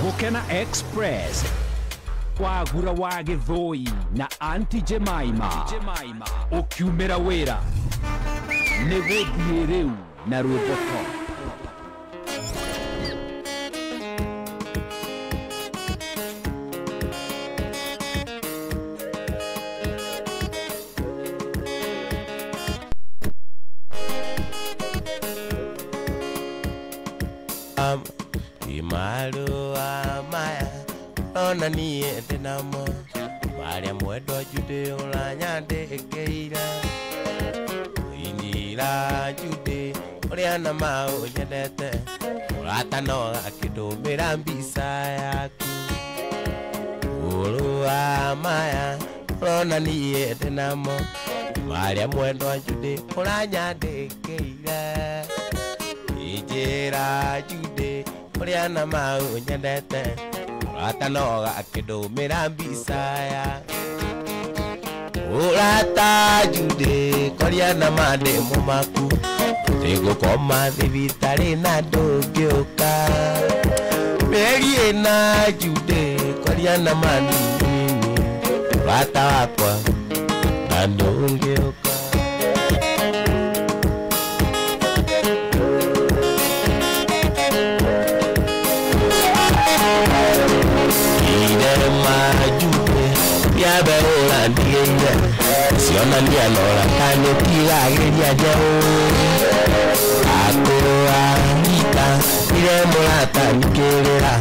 Gukena Express wagura wa Gĩthũi na Auntie Jemima ukiumĩra wĩra nĩ gũthiĩ rĩu na rwĩmbo top. Imarua maya ona niĩ ndĩnamo marĩa mwendwa Judy ũranyandĩkĩire inyira Judy ũrĩa na mau nyendete mũrata no akĩndũmĩra mbica yaku ũrua maya ũrona niĩ ndĩnamo marĩa mwendwa Judy ũranyandĩkĩire injĩra Judy ũrĩa na mau nyendete mũrata no akĩndũmĩra mbica ya ũrata Judy koria na mandĩmũ maku ndĩgũkoma thibitarĩ na ndũngĩũka mĩeri ĩna Judy koria na manini mũrata wakwa na ndũngĩũka. Cionania nora tani tigagĩria njaũ akũrũa ire mũrata nikĩrĩra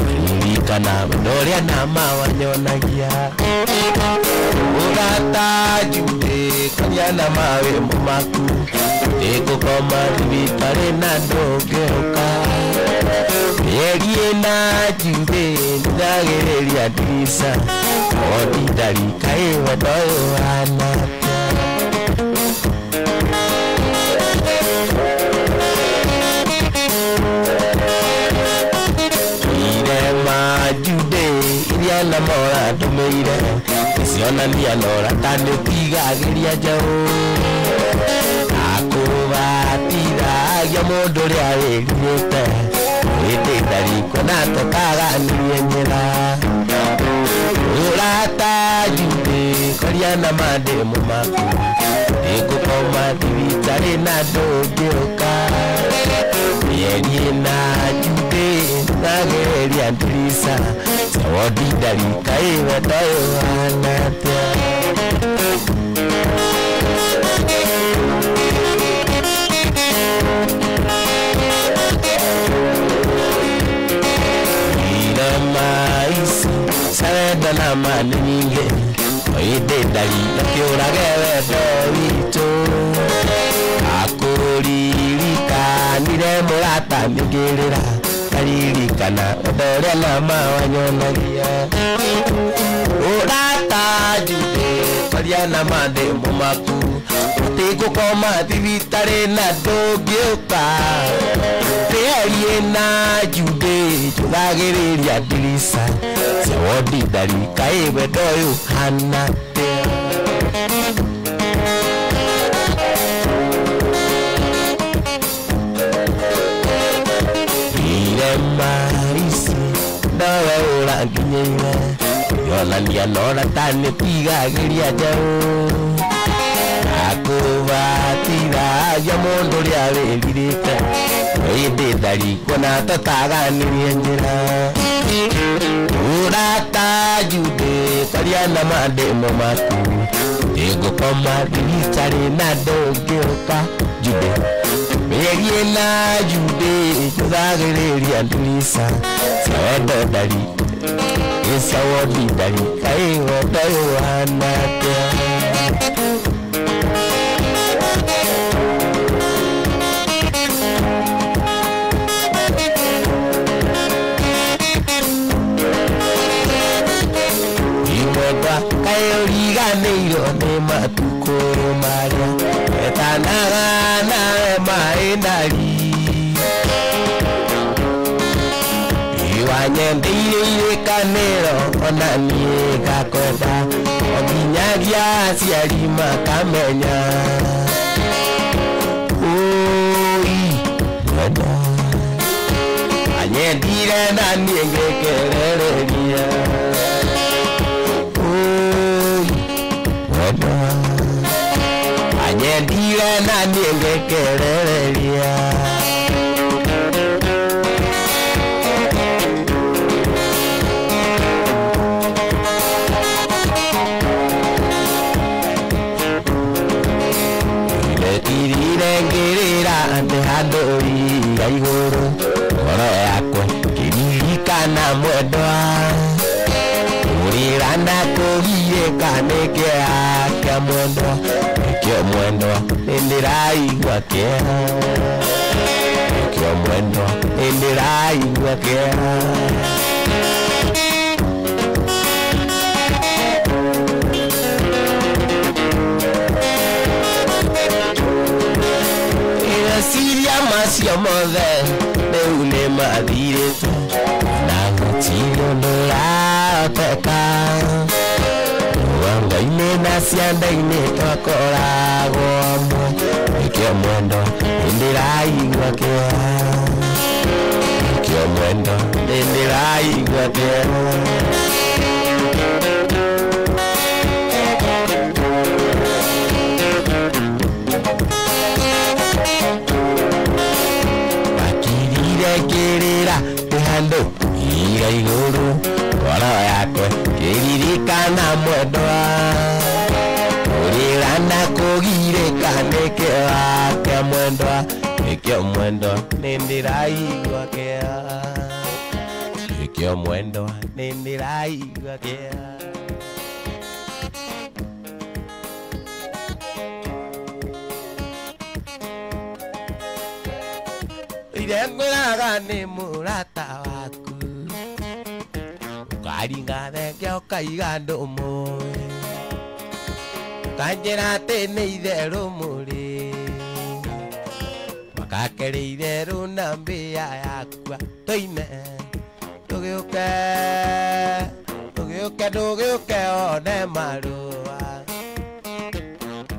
ririkana wendo ũrĩa na mawanyonagia ũrata Judy koria na mawĩmũ maku ndĩgũkoma thibitarĩ na ndũngĩũka mĩeri ĩna Judy ndagĩrĩria ndirica odindari kaĩ wendo ũyũ ũhana atĩa. Irema Judy iria na mora ndũmĩire cionania nora ta nĩũtigagĩria njaũ akũbatithagia mũndũ ũrĩa wĩrirĩte ĩndĩ ndarikwo na tũkaganirie njĩra ũrata Judy koria na mandĩmũ maku ndĩgũkoma thibitarĩ na ndũngĩũka mĩeri ĩna Judy ndagĩrĩria ndirica cia wondi ndari kaĩ wendo ũyũ ũhana atĩa. Irema ici cia wendo na ma nĩ nyingĩ ĩndĩ ndari na kĩũrage wendo witũ akũririkanire mũrata nĩngĩrĩra karirikana wendo ũrĩa na ma wanyonagia ũrata Judy kwaria na mandĩmũ maku ũtigũkoma thibitarĩ na ndũngĩũka mĩeri ĩna Judy njũthagĩrĩria ndirica cia wondi ndari kaĩ wendo ũyũ ũhana atĩa. Irema ici nowe ũranginyĩire yonania nora ta nĩtigagĩria njaũ akũbatithagia mũndũ ũrĩa wĩrirĩte ĩndĩ ndarikwo na tũtaganirie njĩra ũrata Judy kwaria na mandĩmũ maku ndĩgũkoma thibitarĩ na ndũngĩũka Judy mĩeri ĩna Judy njũthagĩrĩria ndirica cia wendo ndari cia wondi ndari kaĩ wendo ũyũ ũhana atĩa. Imwendwa kaĩ ũriganĩirwo nĩ matukũ marĩa etanaga nawe maĩ ndari wanyendeire irĩkanĩro ona niĩ ngakwenda o nginyagia aciari makamenya ũi mwendwa anyendire. Anyendire na niĩ ngĩkerereria. Wendo anyendire na niĩ ngĩkerereria. Irire ngĩrĩra ndĩ handũ iga igũrũ, ngoro yakwa ngĩririkana mwendwa. Kũrĩra na kũgiĩka nĩ kĩeha kĩa mwendwa, nĩkĩo mwendwa nĩndĩraigua kĩeha, nĩkĩo mwendwa nĩndĩraigua kĩeha. Meciria macio mothe rĩu nĩ mathirĩte, na gũtirĩ ũndũ ũrahoteka. Rũgongo-inĩ na cianda-inĩ twakoragwo hamwe, nĩkĩo mwendwa nĩndĩraigua kĩeha, nĩkĩo mwendwa nĩndĩraigua kĩeha. Ngĩrĩra ndĩ handũ iga igũrũ, ngoro yakwa ngĩririkana mwendwa. Kũrĩra na kũgirĩka nĩ kĩeha kĩa mwendwa, nĩkĩo mwendwa nĩndĩraigua kĩeha, nĩkĩo mwendwa nĩndĩraigua kĩeha. Ire ngwĩraga nĩ mũrata waku, ũkaringa thenge ũkaiga ndũmũĩ, ũkanjĩra atĩ nĩ itherũ mũrĩ, makakerĩ itherũ na mbĩa yakwa. Tũine ndũgĩũke, ndũgĩũke, ndũgĩũke one marũa,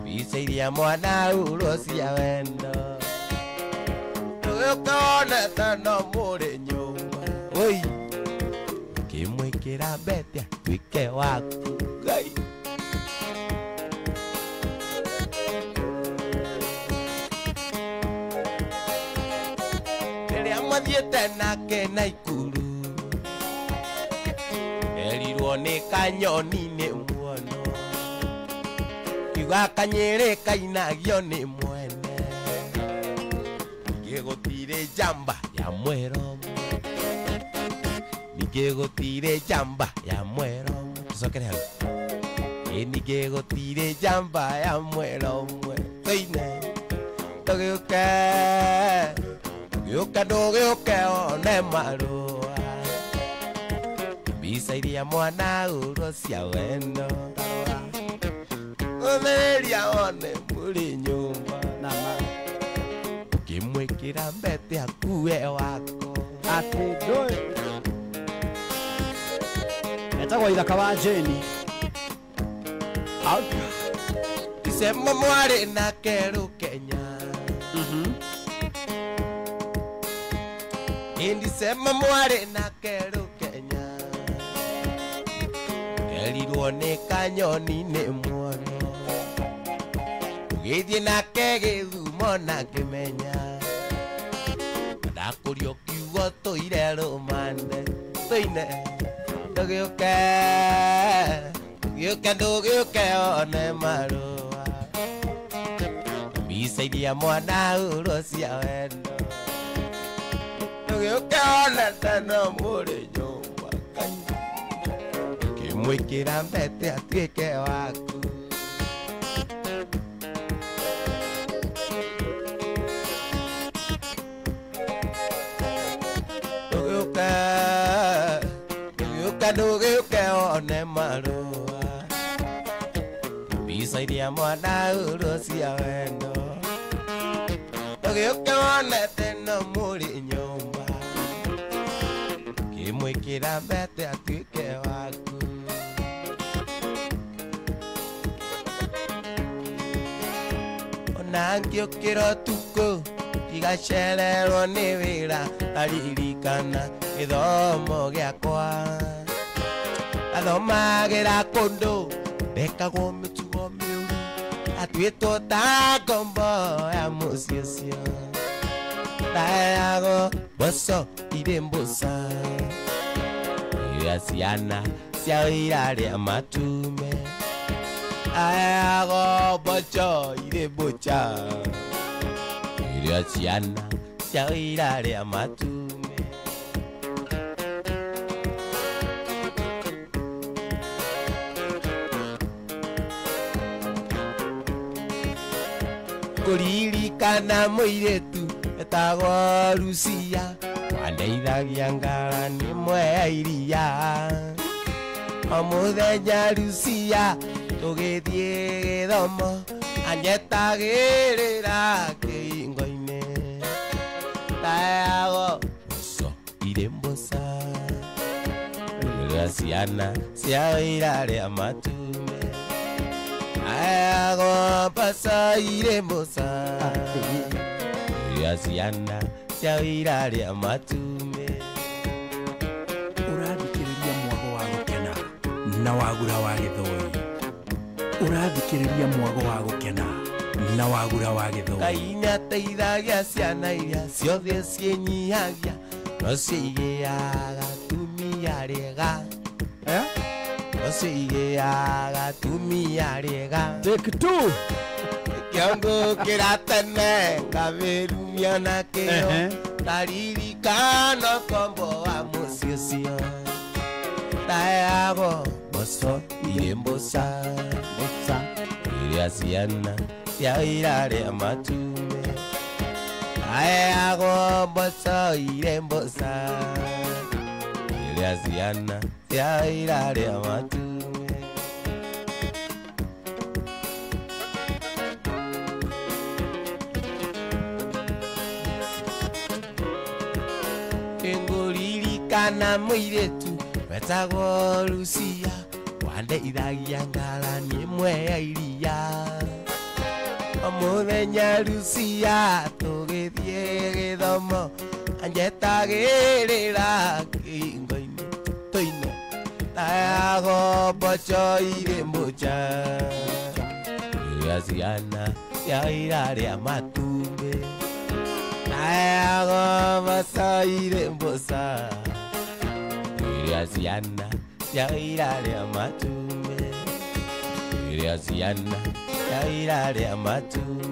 mbica iria mwanahũrwo cia wendo, ndũgĩũke one teno mũrĩ nyũmba. Oi, ngĩmwĩkĩra mbete atuĩke waku Ngai. Rĩrĩa mwathiĩte nake Naikuru, erirwo nĩ kanyoni nĩ muono, kiuga kanyĩrĩ kainagio nĩ mwene, ningĩ gũtirĩ njamba ya mwero ũmwe, ningĩ gũtirĩ njamba ya mwero ũmwe. Tũcokere hau. Ĩ ningĩ gũtirĩ njamba ya mwero ũmwe. Tũine ndũgĩũke, ndũgĩũke, ndũgĩũke one marũa, mbica iria mwanahũrwo cia wendo, ũthĩrĩria one mũrĩ nyũmba, ngĩmwĩkĩra mbete akue wako. Atĩ ndũĩ etagwo Ithaka wa Jane. Icemo mwarĩ nake Rũkenya, Indicemo mwarĩ nake Rũkenya, erirwo nĩ kanyoni nĩ muono, ũgĩthiĩ nake Gĩthumo na ngĩmenya, ndakũrio kiugo tũire rũmande. Tũine ndũgĩũke, ndũgĩũke, ndũgĩũke one marũa, mbica iria mwanahũrwo cia wendo, ndũgĩũke one teno mũrĩ nyũmba. Ngĩmwĩkĩra mbete atuĩke waku. Ndũgĩũke, ndũgĩũke, ndũgĩũke one marũa, mbica iria mwanahũrwo cia wendo, ndũgĩũke one teno mũrĩ nyũmba, ngĩmwĩkĩra mbete atuĩke waku. Ona ngĩũkĩra ũtukũ ndigacererwo nĩ wĩra, aririkana Gĩthomo gĩakwa Athomagĩra kũndũ Ndekagwo mĩtugo mĩũru Atuĩtwo ta ngombo ya mũciĩ ũcio Ndaheagwo mboco irĩ mbũca Iria ciana cia wĩra rĩa matume Ndaheagwo mboco irĩ mbũca Iria ciana cia wĩra rĩa matume Kũririkana mũirĩtu etagwo Lucia wandeithagia ngarani ĩmwe ya iria O mũthenya Lucia tũgĩthiĩ gĩthomo anyetagĩrĩra kĩhingo-inĩ Ndaheagwo mboco irĩ mboca Iria ciana cia wĩra rĩa matume Ndaheagwo mboco irĩ mboca Iria ciana cia wĩra rĩa matume Ũrathikĩrĩria mwago wa gũkena na wagura wa gĩthũi. Ũrathikĩrĩria mwago wa gũkena na wagura wa gĩthũi. Ngai nĩateithagia ciana iria ciothe ciĩnyihagia no ciigĩaga atumia rĩega no ciigĩaga atumia rĩega Take two. Kĩongo kĩratene ngabĩrumia nakĩo Ndaririkana ũkombo wa mũciĩ ũcio Ndaheagwo mboco irĩ mboca Iria ciana cia wĩra rĩa matume Ndaheagwo mboco irĩ mboca Iria ciana cia wĩra rĩa matume Ngũririkana mũirĩtu wetagwo Lucia wandeithagia ngarani ĩmwe ya iria O mũthenya Lucia tũgĩthiĩ gĩthomo anjetagĩrĩra kĩhingo-inĩ tũine Ndaheagwo mboco irĩ mbũca Iria ciana cia wĩra rĩa matumbĩ Ndaheagwo mboco irĩ mboca Iria ciana cia wĩra rĩa matumbĩ Iria ciana cia wĩra rĩa matumbĩ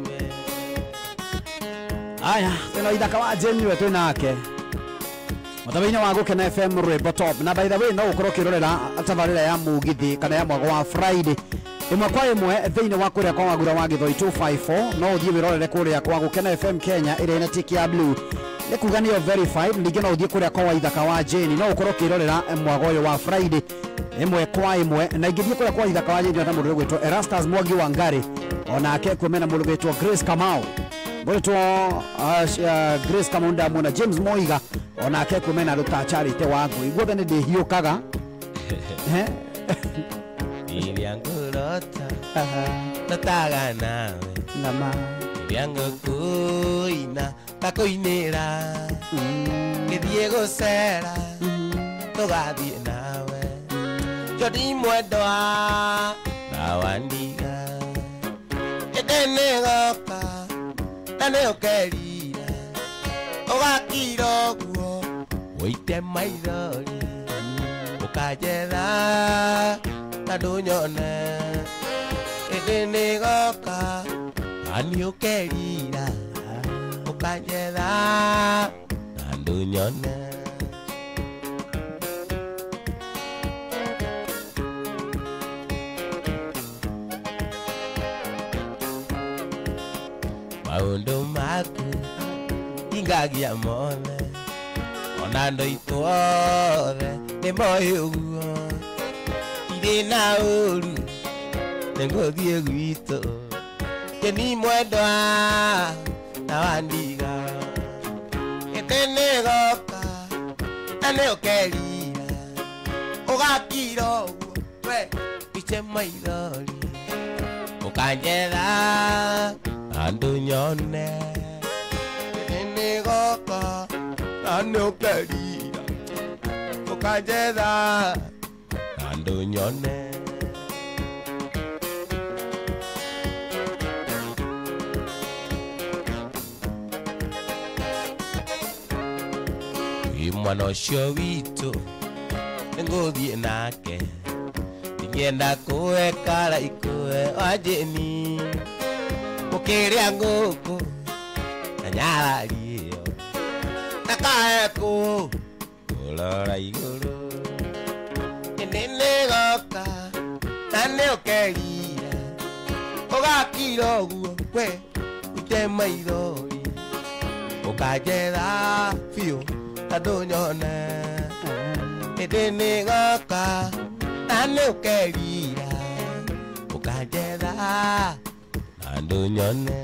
Aya, tena ithaka wa Jane niwe twĩ nake Mũtabainĩ wa Gũkena FM rwĩmbo top. Na by the way no ũkorwo ũkĩrorera tabarĩra ya mũgithi kana ya mwago wa Friday ĩmwe kwa ĩmwe thĩinĩ wa kũrĩa kwa Wagura wa Gĩthũi 254 no ũthiĩ wĩrorere kũrĩa kwa Gũkena FM Kenya ĩrĩa ĩna tick ya blue nĩ kuga nĩyo verified. Ningĩ no ũthiĩ kũrĩa kwa Waithaka wa Jane no ũkorwo ũkĩrorera mwago ũyũ wa Friday ĩmwe kwa ĩmwe. Na ingĩthiĩ kũrĩa kwa Waithaka wa Jane na mũndũ ũgwĩtwo Erastus Mwangi wa Ngari onake kumena mũndũ ũgwĩtwo Grace Kamau mũrĩtwo Grace Kamau ndamwona James Moiga onake kumena andũ ta Charity Wangui guothe nĩ ndĩhiũkaga Iria ngũrota ndotaga nawe nama Iria ngũkũina ngakũinĩra Ngĩthiĩ gũcera tũgathiĩ nawe Jodi mwendwa na wandiga Ĩndĩ nĩgoka na nĩũkerira Ũgakira ũguo ũite maithori Ũkanjetha na ndũnyone Ĩndĩ nĩgoka na nĩũkerira Ũkanjetha na ndũnyone Maũndũ maku ingagia mothe Ona andũ aitũ othe nĩmoĩ ũguo Ndirĩ na ũru nĩngũthiĩ gwitũ Jeni mwendwa na wandiga Ĩndĩ nĩgoka na nĩũkerira Ũgakira ũguo we iche maithori Ũkanjetha na ndũnyone Ĩndĩ nĩgoka na nĩũkerira Ũkanjetha na ndũnyone. Mwana ũcio witũ nĩngũthiĩ nake, ndingĩenda kũekara ikue wa Jeni. Ũkĩrĩa ngũkũ na nyarari ĩyo ndakae kũrora igũrũ. Ĩndĩ nĩgoka na nĩũkerira, ũgakira ũguo we ũite maithori, ũkanjetha biũ na ndũnyone. Ĩndĩ nĩgoka na nĩũkerira, ũkanjetha na ndũnyone.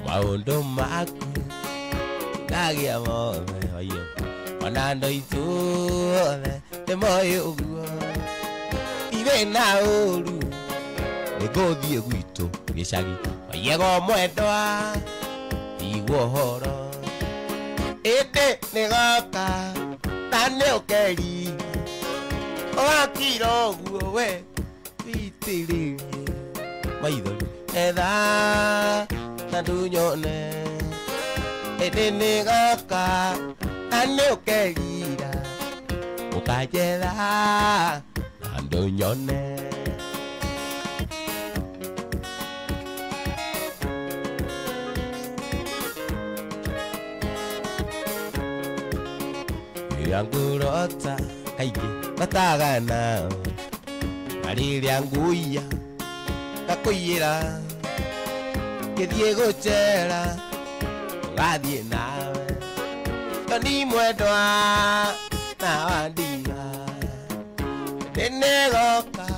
Maũndũ maku ndagĩa mothe oyo, ona andũ aitũ othe nĩmoĩ ũguo. Irĩ na ũru nĩngũthiĩ gwitũ gĩcagi, oiego mwendwa igua ũhoro. Ĩndĩ nĩgoka na nĩũkerira, ũgakira ũguo we witĩrĩrie maithori etha na ndũnyone. Ĩndĩ nĩgoka na nĩũkerira, ũkanjetha na ndũnyone. Rĩrĩa ngũrota kaingĩ ngataga nawe, na rĩrĩa ngũiya ngakũiyĩra, ngĩthiĩ gũcera ũgathiĩ nawe. Toni mwendwa na wandiga, ĩndĩ nĩgoka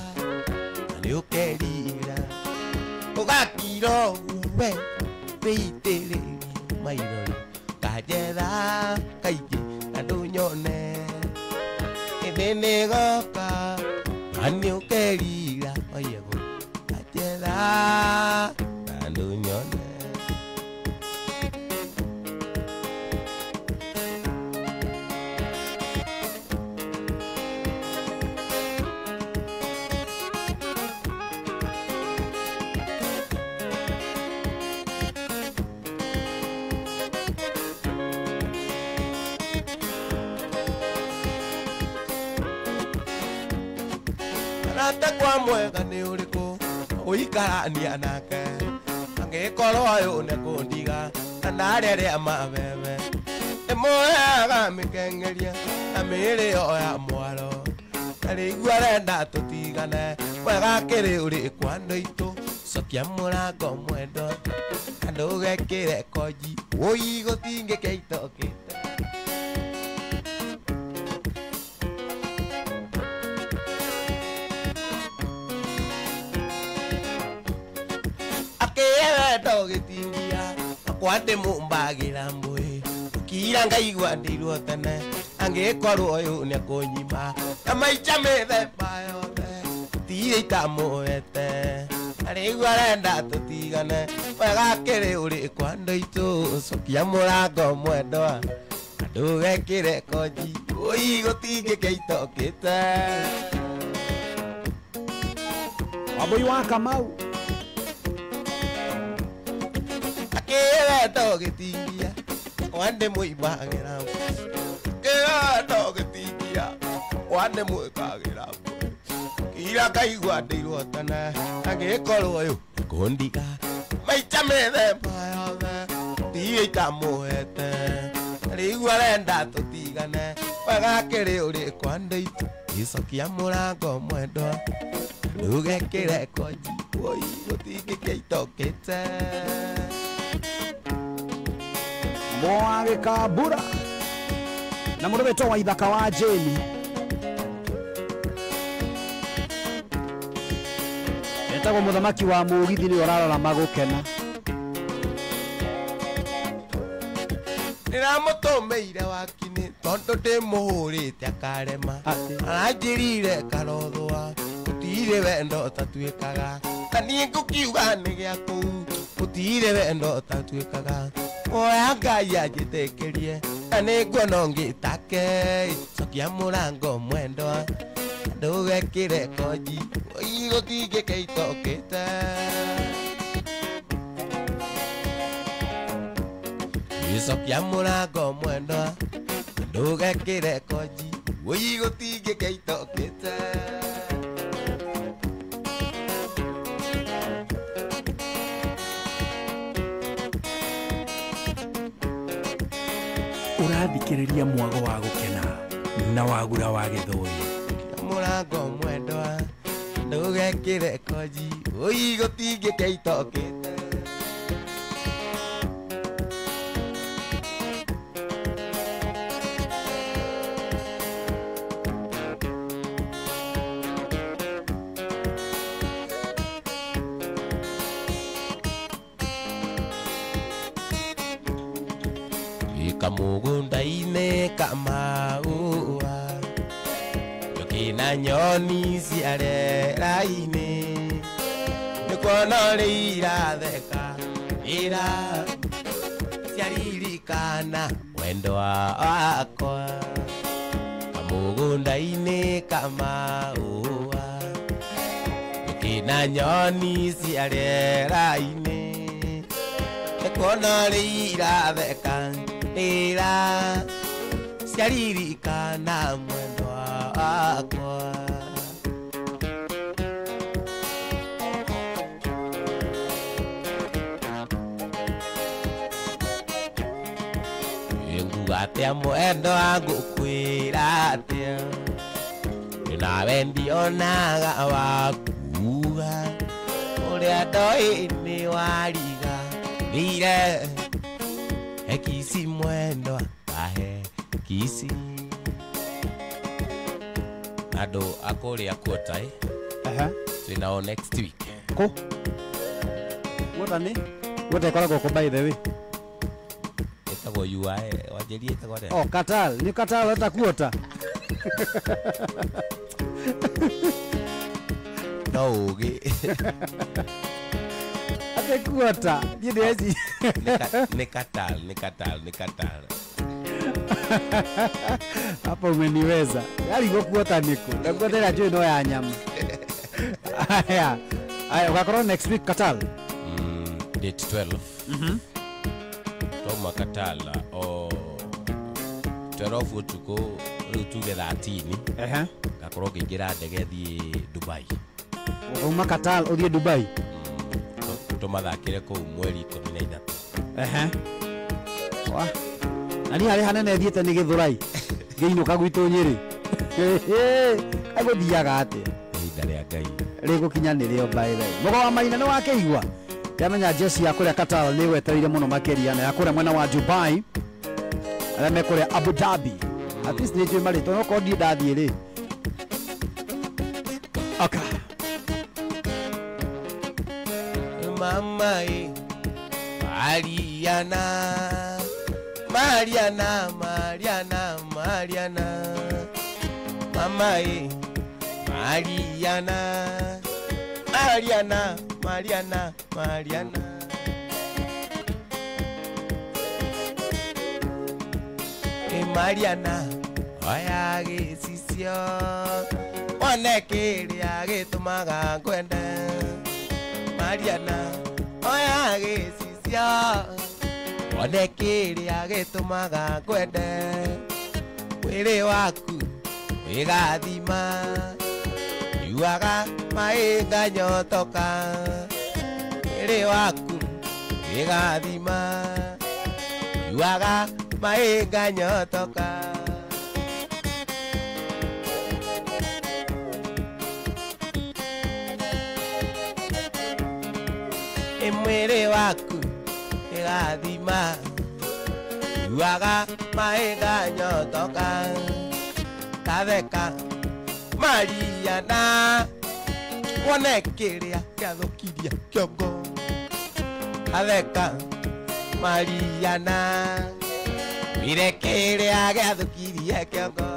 na nĩũkerira, ũgakira ũguo we wĩitĩrĩrie maithori, ũkanjetha kaingĩ na ndũnyone. Ĩndĩ nĩgoka na nĩũkerira, oyego ũkanjetha na ndũnyone. Arata kwa mwega nĩ ũrĩkũ ũikarania nake, angĩkorwo ũyũ nĩekũndiga na ndarĩrĩa mabebe. Nĩmũheaga mĩkengeria na mĩĩrĩ yo ya mwaro, na rĩu arenda tũtigane, wega kĩrĩ ũrĩkũ andũ aitũ. Cokia mũrango mwendwa na ndũgekĩre konji, wũi gũtingĩkĩa itokĩte. Akĩwendo gĩtingia akwa ndĩmũmbagĩra mbũĩ, ũkira ngaigua ndĩirwo tene, angĩkorwo ũyũ nĩekũnyima na maica mĩthemba yothe tirĩ itamũhete. Na rĩu arenda tũtigane, wega kĩrĩ ũrĩkũ andũ aitũ. Cokia mũrango mwendwa na ndũgekĩre konji, ũi gũtingĩkĩa itokĩte. Wambũi wa Kamau Akĩwendo gĩtingia kwa ndĩmũimbagĩra, kĩwendo gĩtingia kwa ndĩmwĩkagĩra kira ngaigua ndĩirwo tene, angĩkorwo ũyũ nĩekũndiga maica mĩthemba yothe ndirĩ itamũhete. Na rĩu arenda tũtigane, wega kĩrĩ ũrĩkũ andũ aitũ. Gĩcokia mũrango mwendwa ndũgekĩre konji, wũi gũtingĩkĩa itokĩte. Mwagĩkambura na mũndũ wĩtwo Waithaka wa Jane etagwo mũthamaki wa mũgithi nĩ ũrarora magũkena. Ndĩramũtũmĩire wakinĩ tondũ ndĩmũhũrĩte akarema, aranjĩrire karothũa gũtirĩ wendo ũtatuĩkaga. Na niĩ ngũkiuga nĩ gĩaku gũtirĩ wendo ũtatuĩkaga oya Ngai anjĩtĩkĩrie na nĩ nguona ũngĩ take cokia mũrango mwendwa ndũgekĩre konji oi gũtingĩke itokĩte cokia mũrango mwendwa ndũgekĩre konji oi gũtingĩke itokĩte. Ũrathikĩrĩria mwago wa gũkena na wagura wa gĩthũi. Mũrango mwendwa ndũgekĩre konji oi gũtingĩke itokĩte. Kamũgũnda-inĩ kamaũa njũkĩ na nyoni cia rĩera-inĩ nĩkuona ũrĩa iratheka ira ciaririkana wendo wakwa. Kamũgũnda-inĩ kamaũa njũkĩ na nyoni cia rĩera-inĩ nĩkuona ũrĩa iratheka ira ciaririkana mwendwa wakwa. Nguga atĩa mwendwa ngũkwĩra atĩa nawe ndionaga wakuga ũrĩa ndoĩ nĩ wariganĩire ekisi mwendwa kahe kisi. Andũ a kũrĩa Quarter twĩnao next week. Kũ? Quarter nĩ? Quarter ĩkoragwo kũ by the way? Ĩtagwo UAE, wanjĩrie ĩtagwo atĩa? Oh, Qatar, nĩ Qatar weta Quarter. No ũgĩ. Ate Quarter, niĩ ndĩreci. Nĩ Qatar, nĩ Qatar, nĩ Qatar. Hapa umeniweza. Yaani gokuota niko. Na kuota ila njui no ya nyama. Aya. Aya, ugakorwo next week Qatar. Date 12. Twauma Qatar o 12 ũtukũ rĩu tuge 13. Ngakorwo ngĩingĩra ndege thiĩ Dubai. Ukauma Qatar ũthiĩ Dubai. Tũmathakĩre kũu mweri 13. Wa. Na niĩ harĩa hanene thiĩte nĩ Gĩthũrai. Ngĩinũka gwitũ Nyĩrĩ. Agũthiaga atĩa? Ihinda rĩa Ngai. Rĩgũkinya nĩrĩo by the way. Mũgo wa Maina nĩ wakĩigua? Ndĩramenya jeshi ya kũrĩa Qatar nĩ wetereire mũno makĩria na ya kũrĩa mwena wa Dubai. Arĩa me kũrĩa Abu Dhabi. At least nĩ njũĩ marĩtwa no korwo ndiĩ ndathiĩ rĩ. Okay. Mama Mariana Mariana Mariana Mariana Mama Mariana Mariana Mariana Mariana Mariana oya gĩcicio wone kĩrĩa gĩtũmaga ngwende Mariana oya gĩcicio wone kĩrĩa gĩtũmaga ngwende mwĩrĩ waku wĩgathima nyuaga maĩ nganyotoka mwĩrĩ waku wĩgathima nyuaga maĩ nganyotoka. Mwĩrĩ waku wĩgathima nyuaga maĩ nganyotoka katheka Mariana wone kĩrĩa gĩathũkirie kĩongo katheka Mariana wire kĩrĩa gĩathũkirie kĩongo.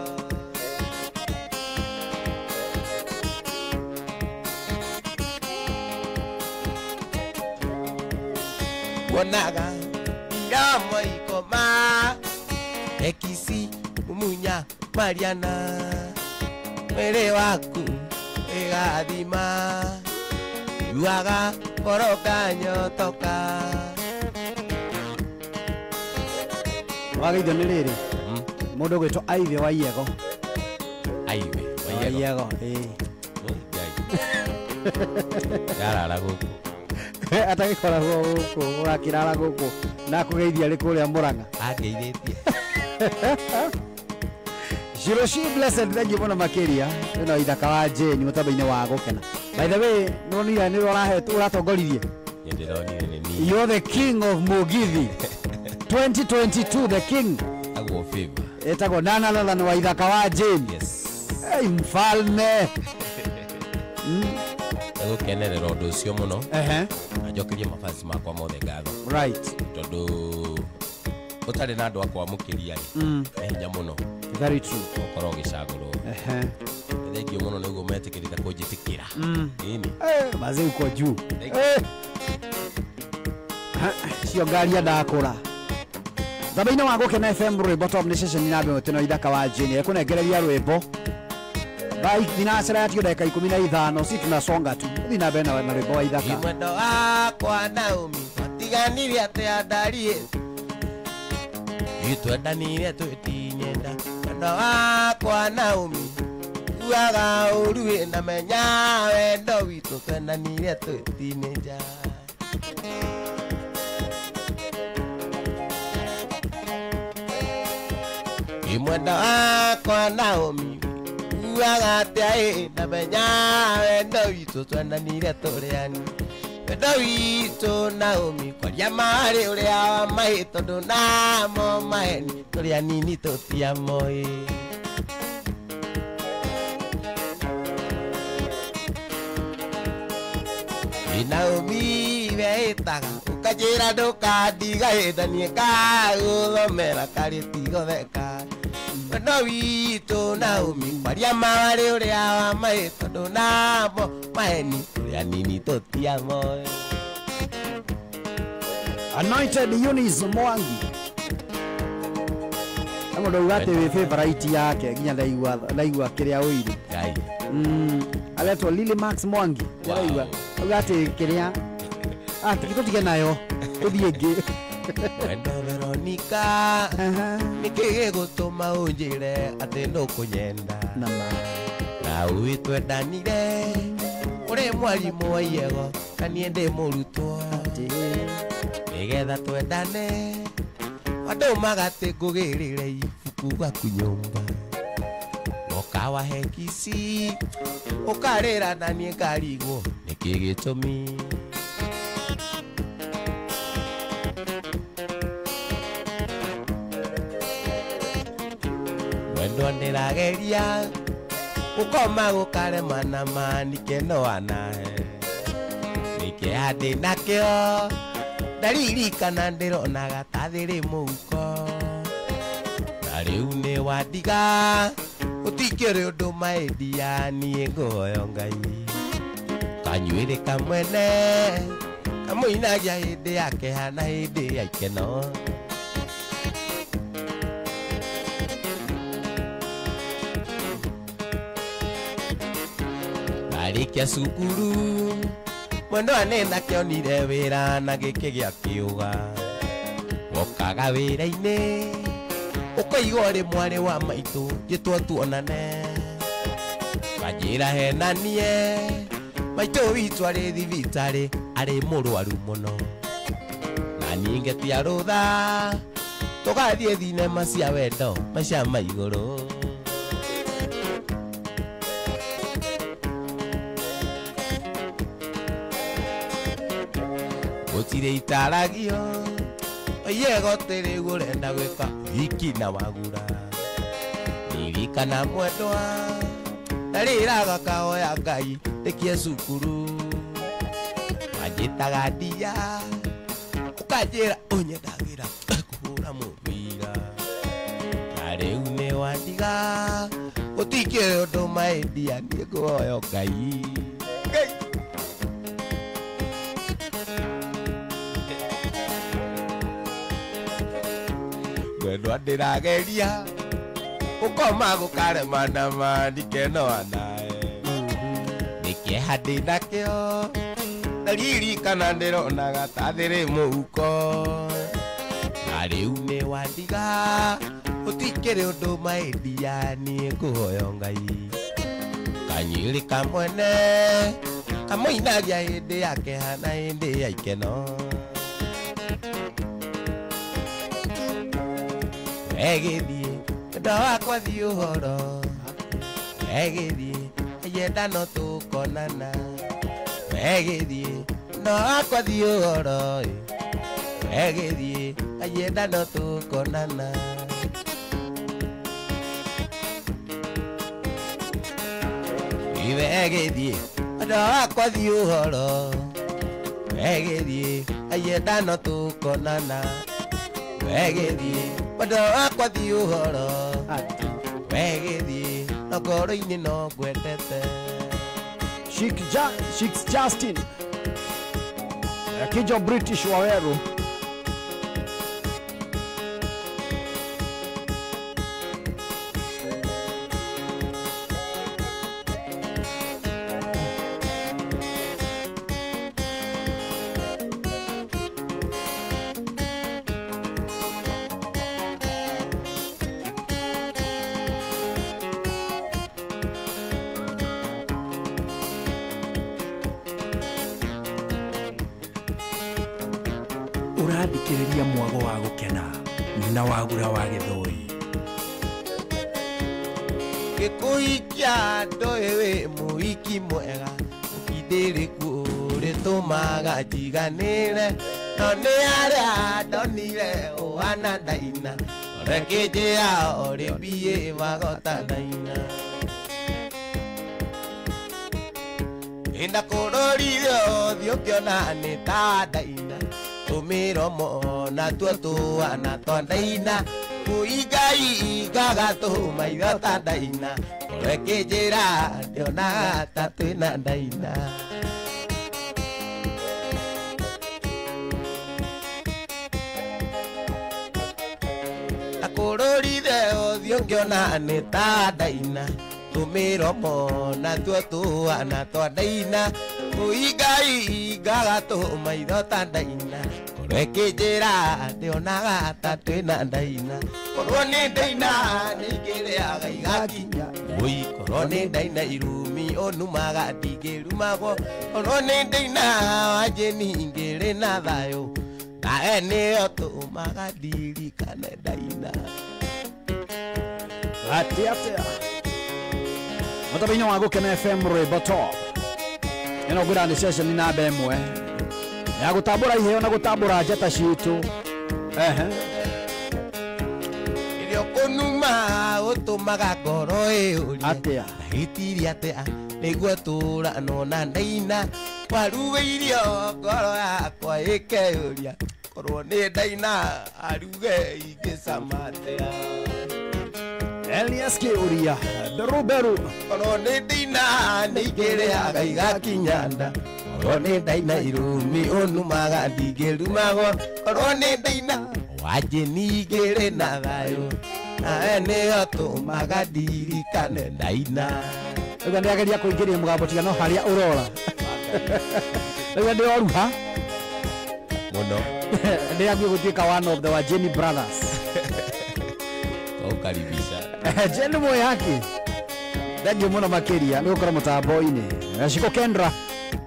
Wonaga Iromo ikoma Ekisi Mumunya Mariana Mwĩrĩ waku ĩgathima Yuaga koroka nyotoka. Wageithio nĩ rĩrĩ mũndũ ũgwĩtwo Aive wa Iego. Aive wa Iego ĩĩ. Yarara gũkũ atagĩkoragwo gũkũ ũrakĩrara gũkũ na kũgeithia arĩ kũrĩa Murang'a angeithĩtie. Shiroshi Blessed thank you mũno makĩria ĩno ithaka wa Jane mũtambo-inĩ wa gũkena. By the way nĩwonire nĩ ũrahetwo ũratongoririe. Nĩndĩronire nĩ niĩ. You're the king of Mugithi 2022 the king. Agwo favor. Etagwo nana nana wa ithaka wa Jane. Yes. Hey, mfalme. Gũkenerera ũndũ ũcio mũno. Ehe. Na njokerie mafans makwa mothe ngatho. Right. Tondũ ũtarĩ na andũ a kwamũkĩria rĩ, nĩ hinya mũno. Very true. Gũkorwo ũgĩcagũrwo. Ehe. Thank you mũno nĩguo metĩkĩrĩte kũnjĩtĩkĩra. Ĩni. Eh, mazee uko juu. Eh. Cio ngari ndakũra. Thabainĩ wa Gũkena FM rwĩmbo top nĩ ceceni namba ĩmwe tĩno ithaka wa Jane ekũnengereria rwĩmbo. Bye, thinacara yatio dakika 15 si tunasonga tu. Thiĩ na mbere na rwĩmbo wa ithaka. Mwendo wakwa Naomi watiganire atĩa ndariĩ itwendanire twĩtinyenda. Mwendo wakwa Naomi uaga ũru wĩna menya wendo witũ twendanire twĩtinĩnja. Mwendo wakwa Naomi uaga atĩa ĩ na menya wendo witũ twendanire tũrĩ ani. Wendo witũ Naomi kwaria marĩ ũrĩa wa maĩ tondũ namo maheni tũrĩ anini tũtiamoĩ. Naomi weĩtaga ũkanjĩra ndũkandiga ĩ na niĩ ngagũthomera karĩ tigotheka. Wendo witũ Naomi kwaria marĩ ũrĩa wa maĩ tondũ namo maheni tũrĩ anini tũtiamoĩ. Anointed Eunice Mwangi. Mũndũ auga atĩ wĩ favorite yake nginya ndaigua kĩrĩa ũire. Ngai. Aretwo Lily Max Mwangi. Ndaigua. Auga atĩ kĩrĩa tũtige nayo tũthiĩ ĩngĩ. Wendo Veronica nĩkĩ gĩgũtũma ũnjĩre atĩ ndũkũnyenda na ũĩ twendanire ũrĩ mwarimũ wa Iego na niĩ ndĩ mũrutwo nĩgetha twendane andũ magatĩ ngũgĩrĩre ibuku gwaku nyũmba ũkawahe kici ũkarĩra na niĩ ngarigwo nĩkĩ gĩtũmi. Wendo ndĩrageria gũkoma gũkarema na manike no anahe nĩkĩha ndĩ nakĩo ndaririkana ndĩronaga ta thĩrĩ mũhuko na rĩu nĩ wandiga gũtikĩrĩ ũndũ maendia niĩ ngũhoyo Ngai kanyuĩrĩ kamwene kamũinagia hĩndĩ ya kĩeha na hĩndĩ ya ikeno. Ndarĩkia cukuru mwendwa nĩ ndakĩonire wĩra na gĩkĩ gĩa kĩũga wokaga wĩra-inĩ ũkaigua ũrĩ mwarĩ wa maitũ njĩtwo tuonane kanjĩra henanie maitũ witũ arĩ thibitarĩ arĩ mũrwaru mũno na niĩ ngetia rũtha tũgathiĩ thinema cia wendo maica ma igũrũ. Gũtirĩ itaragio Iego tĩrĩ ũrenda gwĩka hiki na wagura ririkana mwendwa ndarĩraga kahoya Ngai ndĩkie cukuru wanjĩtaga ndia ũkanjĩra ũnyendagĩra kũhũra mũbira na rĩu nĩ wandiga gũtikĩrĩ ũndũ maendia niĩ ngũhoya Ngai. Mwendwa ndĩrageria gũkoma gũkarema na mandikenoa nae. Nĩ kĩeha ndĩnakĩo ndaririkana ndĩronaga ta thĩrĩ mũhuko. Na rĩu nĩ wandiga gũtikĩrĩ ũndũ maendia niĩ ngũhoya Ngai. Kanyĩrĩ ka mwene kamũinagia hĩndĩ ya kĩeha na hĩndĩ ya ikeno. Egĩthiĩ mwendwa wakwa thiĩ ũhoro, egĩthiĩ yenda no tũkonana. Egĩthiĩ mwendwa wakwa thiĩ ũhoro, egĩthiĩ yenda no tũkonana. Egĩthiĩ mwendwa wakwa thiĩ ũhoro, egĩthiĩ yenda no tũkonana. Egĩthiĩ mwendwa wakwa thiĩ ũhoro, egĩthiĩ no ngoro-inĩ no ngwendete. Sheikh Justin Kijo British Waweru. Ũrathikĩrĩria mwago wa gũkena na wagura wa gĩthũi. Gĩkũikia ndoĩ wĩ mũhiki mwega, ũkindĩrĩku ũrĩtũmaga njiganĩre. No nĩ arĩa ndonire ũhana ndaina, ũrekĩnjĩra ũrĩ biĩ magota ndaina. Ndakũrorire ũthiũ ngĩona nĩ ta ndaina, tũmĩromo natuo tũhana twa ndaina. Kũingaingaga tũmaitho ta ndaina, ũrekĩnjĩra ndionaga ta twĩna ndaina. Ndakũrorire ũthiũ ngĩona nĩ ta ndaina, tũmĩromo natuo tũhana twa ndaina. Kũingaingaga tũmaitho ta ndaina, ũrekĩnjĩra ndionaga ta twĩna ndaina. Korwo nĩ ndaina nĩingĩrĩaga igakinya, wũi korwo nĩ ndaina irumi ũnumaga ndingĩrumagwo. Korwo nĩ ndaina wanjĩni ingĩrĩ na thayũ, nawe nĩyo tũmaga ndirikane ndaina. Atia atia mũtabainĩ wa Gũkena FM rwĩmbo top. Ĩno ngwĩra nĩ session namba ĩmwe ya gũtambũra iheo na gũtambũra njata citũ. Ehe. Irio kũnuma ũtũmaga ngoro ĩũrie atĩa, ndahĩtirie atĩa nĩguo tũranwo na ndaina. Waruge irio ngoro yakwa ĩkeyũria, korwo nĩ ndaina aruge ingĩcama atĩa. Elias Kĩũria Beru Beru. Korwo nĩ ndaina nĩingĩrĩaga igakinya nda, korwo nĩ ndaina irumi ũnumaga ndingĩrumagwo. Korwo nĩ ndaina wanjĩni ingĩrĩ na thayũ, nawe nĩyo tũmaga ndirikane ndaina. Rĩu ndĩrageria kũingĩria mũgambo tiga no harĩa ũrora. Rĩu ndĩroruha mũno. Ndĩrathiĩ gũtuĩka one of the Wajeni brothers. Tũkaribisha Jeni Mwihaki, thengiũ mũno makĩria nĩ gũkorwo mũtambo-inĩ. Shiko Kendra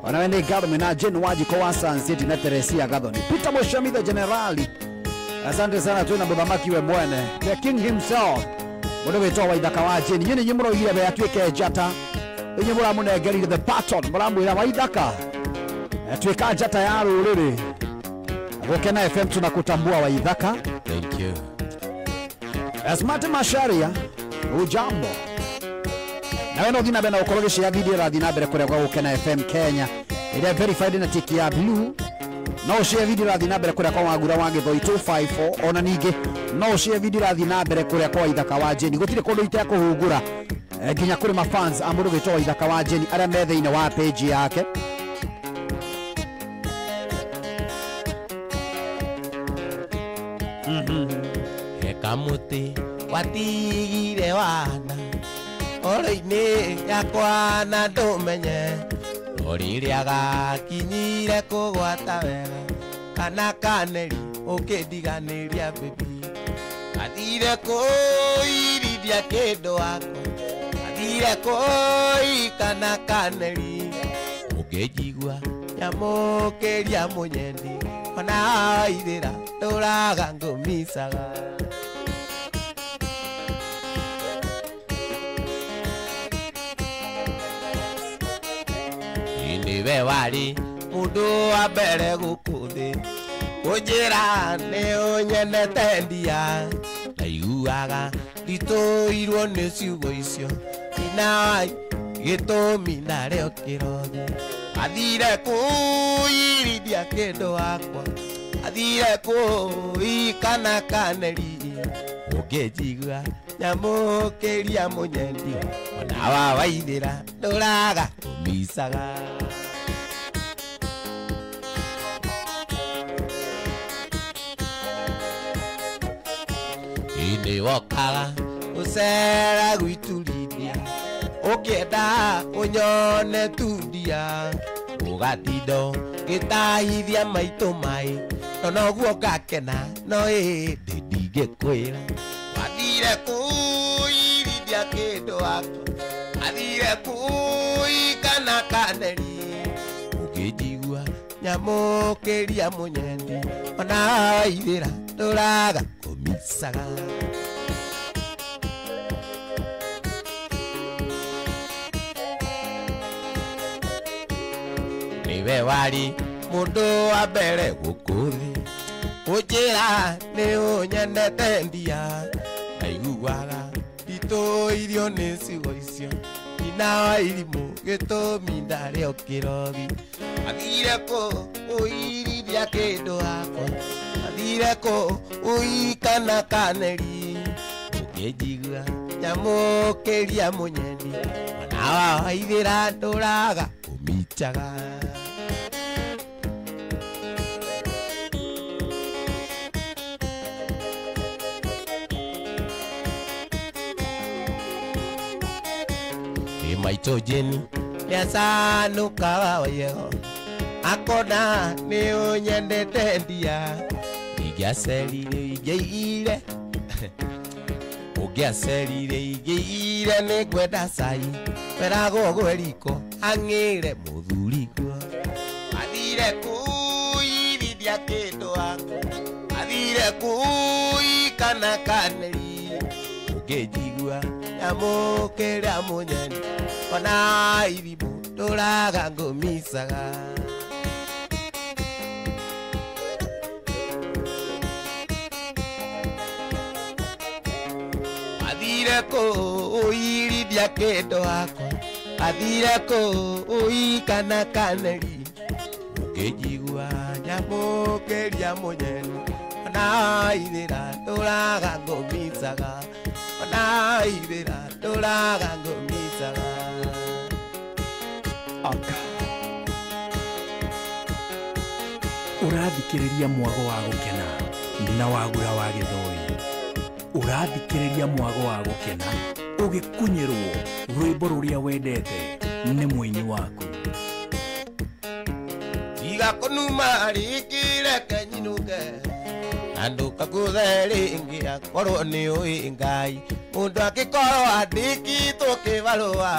onawe nĩ ngatho mwĩna Jane Wanjikũ wa Sun City na Teresia Gathoni. Peter Mũcemi the Generali, asante sana. Twĩna mũthamaki we mwene, the king himself, mũndũ wĩtwo Waithaka wa Jane. Inyuĩ nĩ inyuĩ mũroigire we atuĩke njata, inyuĩ mũramũnengerire the baton, mũramwĩra Waithaka tuĩka njata ya rũrĩrĩ. Gũkena FM tunakutambua Waithaka. Thank you. Asmati Masharia, ujambo. Nawe no thiĩ na mbere na gũkorwo ũgĩshare video ĩrathiĩ na mbere kũrĩa gwa Gũkena FM Kenya ĩrĩa verified na tiki ya blue. No ũshare video ĩrathiĩ na mbere kũrĩa kwa Wagura wa Gĩthũi 254. Ona ningĩ no ũshare video ĩrathiĩ na mbere kũrĩa kwa Waithaka wa Jeni. Gũtirĩ kũndũ itekũhungura nginya kũrĩ mafans a mũndũ wĩtwo Waithaka wa Jeni arĩa me thĩinĩ wa page yake. Ta mũtĩ watigire wana oro-inĩ yakwa na ndũmenye no rĩrĩa gakinyire kũgwata wega kana kaneri ũkĩndiganĩria baby athire kũirithia kĩndũ wakwa athire kũi kana kaneri ũngĩnjigua nyamũkĩria mũnyendi ona aithĩra ndũraga ngũmicaga. Niwe warĩ mũndũ wa mbere gũkũ thĩ kũnjĩra nĩ ũnyendete ndia ndaiguaga nditũirwo nĩ ciugo icio inai gĩtũmi narĩo kĩrothi athire kũirithia kĩndũ wakwa athire kũi kana kaneri ũngĩnjigua nyamũkĩria mũnyendi ona wawaithĩra ndũraga kũmicaga. Nĩ wokaga ũcera gwĩturithia ũkĩenda ũnyone tundia ũgatinda gĩtahithia maitũ maĩ no noguo ngakena no ĩndĩ ndingĩkwĩra athire kũirithia kĩndũ wakwa athire kũi kana kaneri ũngĩnjigua nyamũkĩria mũnyendi ona aithĩra ndũraga kũmicaga. Niwe warĩ mũndũ wa mbere gũkũ thĩ kũnjĩra nĩ ũnyendete ndia ndaiguaga nditũirio nĩ ciugo icio nyina wa irimũ gĩtũmi ndarĩo kĩrothi athire kũirithia kĩndũ wakwa athire kũi kana kaneri ũngĩnjigua nyamũkĩria mũnyendi ona waithĩra ndũraga kũmicaga. Maitũ Jeni nĩacanũkaga wayego akona nĩ ũnyendete ndia ingĩacerire ingĩigire ũngĩacerire ingĩigire nĩ ngwenda cai weragwo gwe riko ang'ĩre mũthuriguo athire kũirithia kĩndũ wakwa athire kũi kana kaneri ũngĩnjigua nyamũkĩria mũnyendi ona irimũ ndũraga ngũmicaga. Athire kũirithia kĩndũ wakwa athire kũi kana kaneri ũngĩnjigua nyamũkĩria mũnyendi ona aithĩra ndũraga ngũmicaga ona aithĩra ndũraga ngũmicaga. Ũrathikĩrĩria mwago wa gũkena na wagura wa gĩthũi ũrathikĩrĩria mwago wa gũkena ũgĩkunyĩrwo rwĩmbo rũrĩa wendete nĩ mũini waku. Tiga kũnuma rĩngĩ reke nyinũke na ndũkakũthe rĩngĩ akorwo nĩ ũĩ Ngai mũndũ angĩkorwo andĩkĩtwo kĩbarũa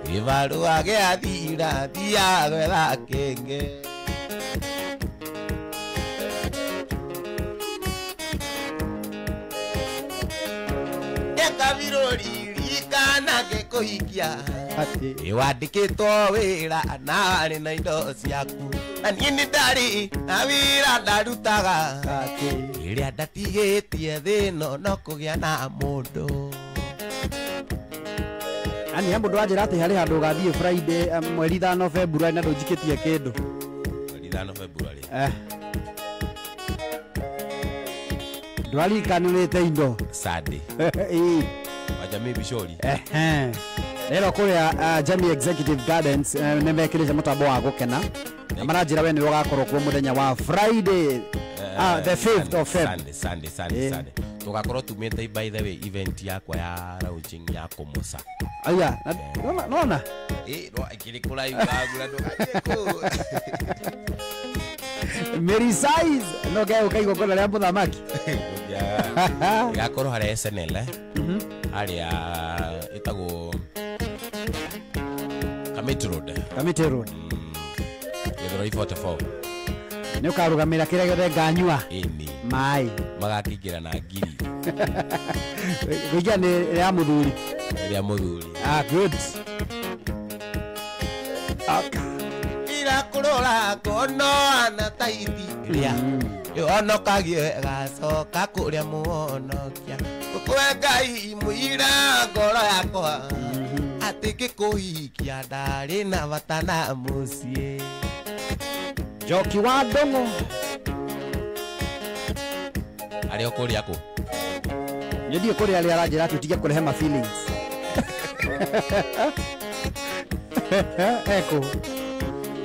kĩbarũa gĩathira thiaga gwetha kĩngĩ. Kabirori kana gĩkũhikia nĩwandĩkĩtwo wĩra na warĩ na indo ciaku na niĩ nĩ ndarĩ na wĩra ndarutaga ĩrĩa ndatigĩtie thĩno no kũgĩa na mũndũ. Ani he mũndũ wanjĩra atĩ harĩ handũ ũgathiĩ Friday mweri 5 February na ndũnjikĩtie kĩndũ. Mweri 5 February. Ndwarikanĩrĩte indo. Sunday. Jamii Bishori. Rero kuria Jamii Executive Gardens nĩ mekĩrĩte mũtambo wa gũkena na maranjĩra we nĩwe ũgakorwo kuo mũthenya wa Friday the 5th of Feb. Sunday. Tugakorwo tumĩte by the way event yakwa ya launching ya kũmũca. Aya, nona. No ikĩrĩ kũraihu wagura ndũgathiĩ kũu. Mary size no gae ukaigongona rĩa mũthamaki. Igakorwo harĩa SNL harĩa ĩtagwo Kamiti Road. Kamiti Road. Gĩthũrai 44. Nĩ ũkarũgamĩra kĩrĩa gĩothe nganyua. Ĩni. Maĩ. Magakĩingĩra na ngiri. Kũingĩra nĩ ya mũthuri. Rĩa mũthuri. Ah, good. Okay. Irakurora kono ana taiti ria. Yonokagie gacoka kuria muonokia. Kwe Ngai muira ngoro yakwa. Atĩ ngĩkũhikia ndarĩ na bata na mũciĩ. Njoki wa Ndũng'ũ. Arĩ o kũrĩa kũ? Niĩ ndiĩ kũrĩa arĩa aranjĩra atĩ ũtige kũrehe ma feelings. Eko.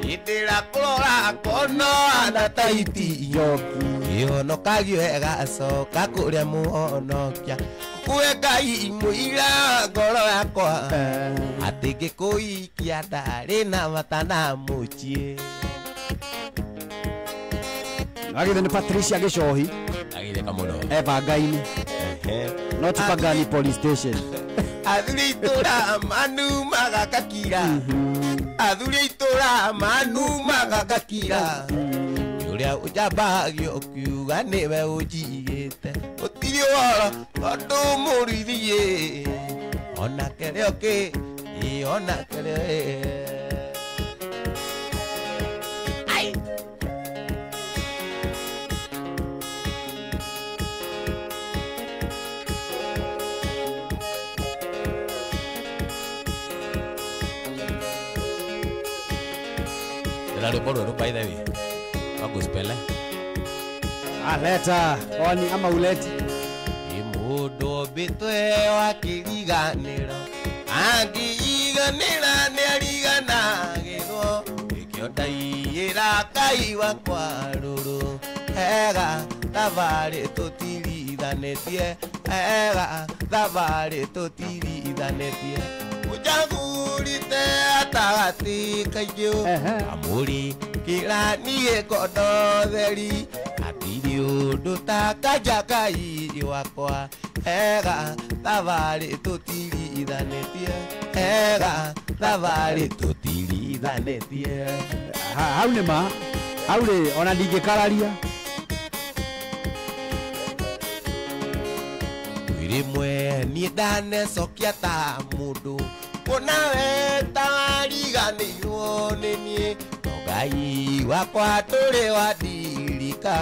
Itira kũrora kono ana taiti Njoki. Ĩhonokagio ĩgacoka kũrĩa mũhonokia. Kwe Ngai mũira ngoro yakwa. Atĩ ngĩkũhikia ndarĩ na bata na mũciĩ. Agithe nĩ Patricia Gĩcohi. Agitheka mũno. Ebangainĩ. Not Pagani police station. Athuri itũra manumaga gakira. Athuri itũra manumaga gakira. Ũrĩa ũnjambagio ũkiuga nĩwe ũnjigĩte. Gũtirĩ ũhoro tondũ mũrũithiĩ. Ona kĩrĩa ũkĩ, ona kĩrĩa. Ai! Ndĩna rwĩmbo rwerũ by the way. Wa gospel. Aleta, oni ama uleti. Mũndũ ombĩtwe wa kĩriganĩro. Angĩiganĩra nĩariganagĩrwo. Nĩkĩo ndaiyĩra Ngai wakwa rũrũ. Ega thabarĩ tũtirithanĩtie. Ega thabarĩ tũtirithanĩtie. Ũnjagũrĩte gatagatĩ kaingĩ. Amũrĩ kĩra niĩ ngondo theri. Hatirĩ ũndũ ta kanja Ngai wakwa. Ega thabarĩ tũtirithanĩtie. Ega thabarĩ tũtirithanĩtie. Hau nĩ ma. Hau rĩ ona ndingĩkararia. Rĩmwe niĩ ndanecokia ta mũndũ. Kuona we ta wariganĩirwo nĩ niĩ. No Ngai wakwa ndũrĩ wandirika.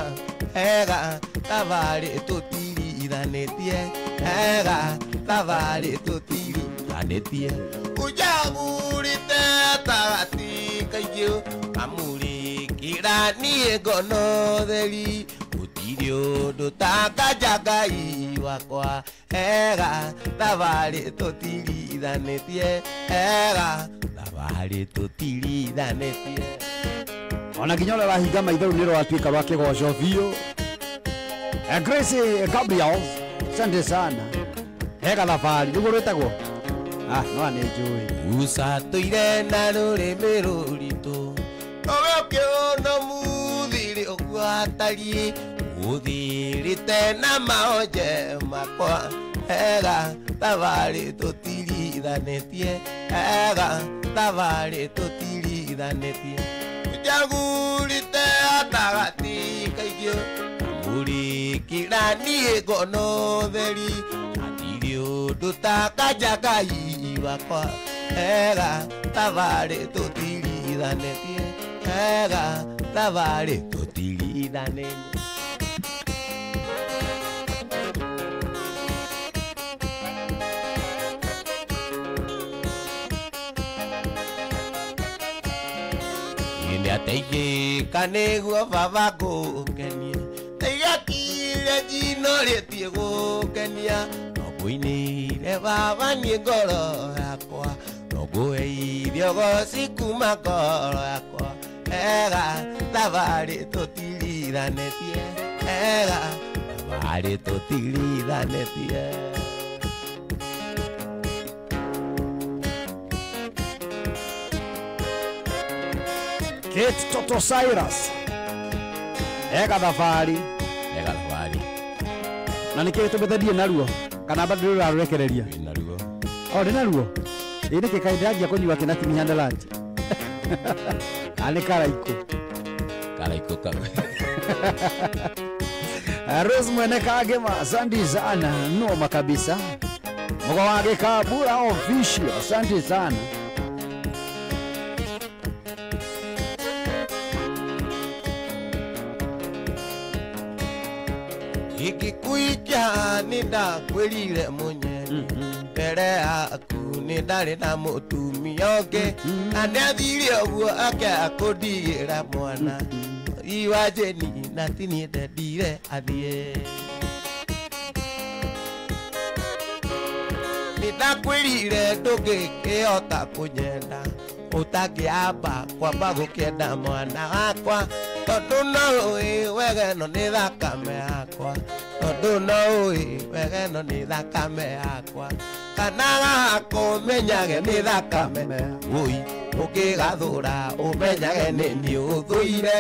Ega thabarĩ tũtirithanĩtie. Ega thabarĩ tũtirithanĩtie. Ũnjagũrĩte gatagatĩ kaingĩ. Amũrĩkĩra niĩ ngono theri. Gũtirĩ ũndũ ta kanja Ngai wakwa. Ega thabarĩ tũtirithanĩtie. Ega thabarĩ tũtirithanĩtie. Ona nginya ũrĩa wahinga maitho rĩu nĩ rwatuĩka rwa kĩgoco biũ. Grace Gabriel, asante sana. Ega thabarĩ nĩguo rwĩtagwo. Ah, no nĩ njũĩ. Ucatũire na rũrĩmĩ rũritũ. Nowe ũkĩona mũthirĩ ũguo atariĩ. Ũthirĩte na maonje makwa. Ega thabarĩ tũtirithanĩtie. Ega thabarĩ tũtirithanĩtie. Ũnjagũrĩte gatagatĩ kaingĩ. Amũrĩkĩra niĩ ngono theri. Hatirĩ ũndũ ta kanja Ngai wakwa. Ega thabarĩ tũtirithanĩtie. Ega thabarĩ tũtirithanĩtie. Nĩateithĩka nĩguo baba ngũkenie. Ndigakire njino rĩtie gũkenia. No ngũinĩire baba niĩ ngoro yakwa. No ngũheire ũgoci kuma ngoro yakwa. Ega thabarĩ tũtirithanĩtie. Ega Thabarĩ tũtirithanĩtie. Kate Toto Cyrus ega thabarĩ. Ega thabarĩ. Na nĩkĩ gĩtũmĩte thiĩ naruo kana bado ndũrĩ ũrarekereria? Wĩ naruo. O ndĩ naruo. Ĩ nĩkĩ kaĩ ndĩranjia kũnyua kĩna ti lunch? Kana nĩ karaikũ? Karaikũ kau. Rose mwene Kagema, asante sana, noma kabisa. Mko wa Gĩkabura official, asante sana. Ingĩkũikia nĩ ndakwĩrire mũnyeni mbere yaku nĩ ndarĩ na mũtumia ũngĩ na nĩathire ũguo akĩaga kũndigĩra mwana iwa Jeni na ti niĩ ndendire athiĩ. Nĩ ndakwĩrire ndũngĩkĩhota kũnyenda ũtangĩamba kwamba gũkĩenda mwana wakwa tondũ no ũĩ wega ĩno nĩ thakame yakwa tondũ no ũĩ wega ĩno nĩ thakame yakwa kana gakũmenyage nĩ thakame ũi ũkĩgathũra ũmenyage nĩ niĩ ũthũire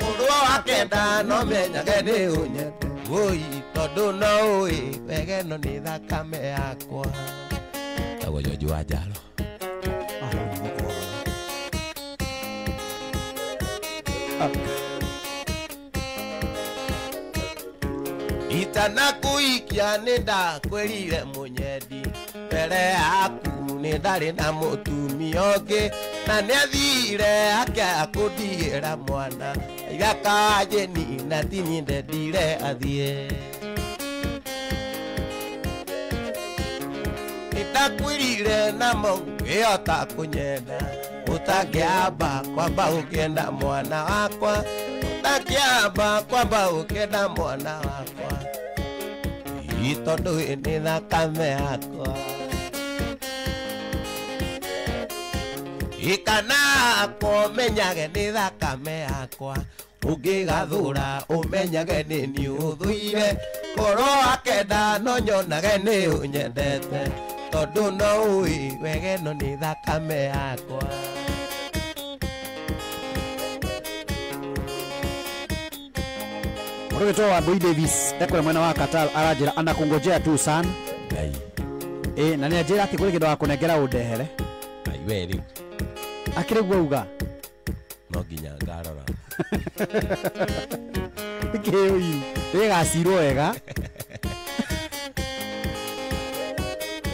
ũndũ wakenda no menyage nĩ ũnyende ũi tondũ no ũĩ wega ĩno nĩ thakame yakwa. Tagwo George wa Njaro. Itanakuikia nĩ ndakwĩrire mũnyendi mbere yaku nĩ ndarĩ na mũtumia ũngĩ na nĩathire akĩaga kũndigĩra mwana ithaka Jeni na ti niĩ ndendire athiĩ. Nĩ ndakwĩrire namo ngĩhota kũnyenda ũtangĩamba kwamba ũkĩenda mwana wakwa ũtangĩamba kwamba ũkĩenda mwana wakwa tondũ nĩ thakame yakwa. Ikana kũmenyage nĩ thakame yakwa ũngĩgathũra ũmenyage nĩ niĩ ũthũire korwo akenda no nyonage nĩ ũnyendete tondũ no ũĩ wega ĩno nĩ thakame yakwa. Mũndũ wa Boy Davis ekũrĩa mwena wa Qatar aranjĩra anakungojea tu sana. Ngai. Ĩ na nĩanjĩra atĩ kũrĩ kĩndũ wakũnengera ũndehere. Ai we rĩu. Akĩrĩ guo auga. No nginya ngarora. Nĩkĩ ũiru? Ĩgacirwo wega.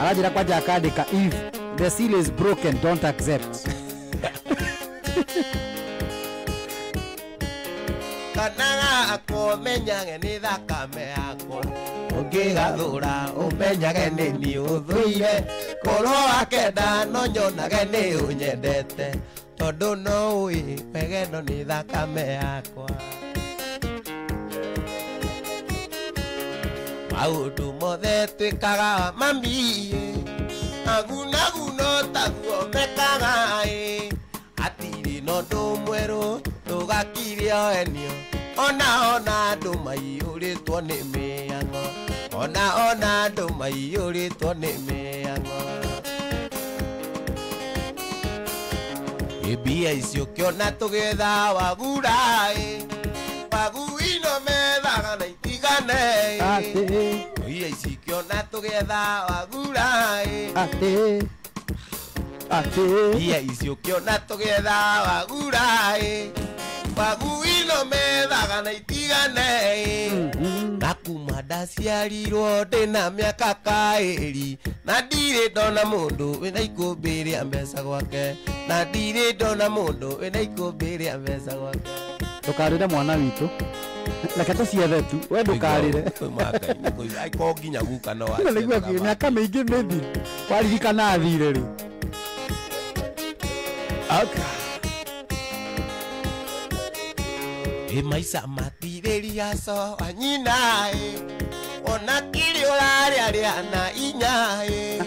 Aranjĩra kwanja akandĩka if the seal is broken don't accept. Kana gakũmenyage nĩ thakame yakwa ũngĩgathũra ũmenyage nĩ niĩ ũthũire korwo akenda no nyonage nĩ ũnyendete tondũ no ũĩ wega ĩno nĩ thakame yakwa. Maũndũ mothe twĩkaga mami agunaguno taguo mekaga ĩ hatirĩ na ũndũ mwerũ tũgakire enio ona ona andũ maiyũrĩtwo nĩ mĩang'o ona ona andũ maiyũrĩtwo nĩ mĩang'o. Mbia icio ũkĩona tũgĩetha wagura ĩ wagu ino methaga na itigane ĩ mbia ici ũkĩona tũgĩetha wagura ĩ atĩ mbia ici ũkĩona tũgĩetha wagura ĩ wagu ino methaga na itigane ĩ na kuma ndaciarirwo ndĩna mĩaka kaĩri na ndirĩ ndona mũndũ wĩna ikũmbĩ rĩa mbeca gwake na ndirĩ ndona mũndũ wĩna ikũmbĩ rĩa mbeca gwake. Ndũkarĩre mwana witũ reke tũciethe tu we ndũkarĩre. Aiko nginya guka no nĩguo mĩaka mĩingĩ mĩthiru waririkana athire rĩ. Ĩ maica matirĩria co wa nyina ĩ ona kĩrĩ ũrarĩarĩa na inya ĩ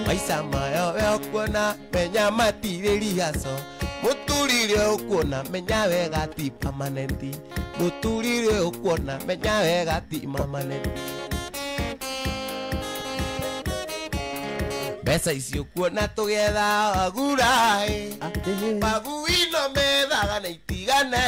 maica mayo we ũkuona menya matirĩria co mũtũrĩre ũkuona menya wega ti permanent Mũtũrĩre ũkuona menya wega ti permanent. Mbeca ici ũkuona tũgetha wagura maguino methaga na itigane.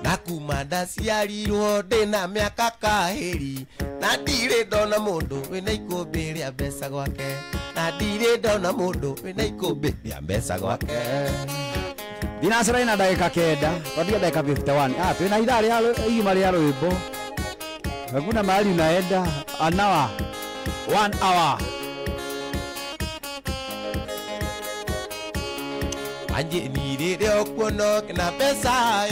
Na kuma ndaciarirwo ndĩna mĩaka kahĩri na ndirĩ ndona mũndũ wĩna ikũmbĩ rĩa mbeca gwake. Na ndirĩ ndona mũndũ wĩna ikũmbĩ rĩa mbeca gwake. Thinacara ina ndagĩka 9 twathia ndagĩka 51. Ah, twĩna ithaa rĩa igima rĩa rwĩmbo. Hakuna mahali unaenda. An hour. 1 hour. Anjini rĩrĩa ũkuona na mbeca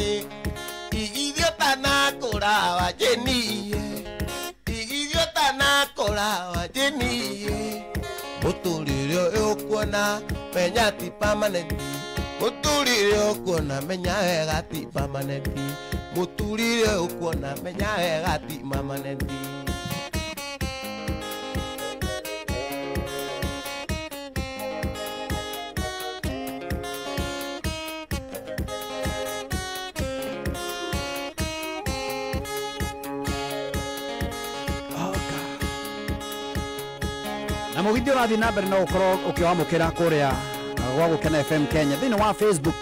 igithio tanakũra wanjini igithio tanakũra wanjini. Mũtũrĩre ũyũ ũkuona menya ti permanent. Mũtũrĩre ũkuona menya wega ti permanent. Mũtũrĩre ũkuona menya wega ti permanent. Na mũgithi ũrathiĩ na mbere no ũkorwo ũkĩwamũkĩra kũrĩa gwa Gũkena FM Kenya thĩinĩ wa Facebook.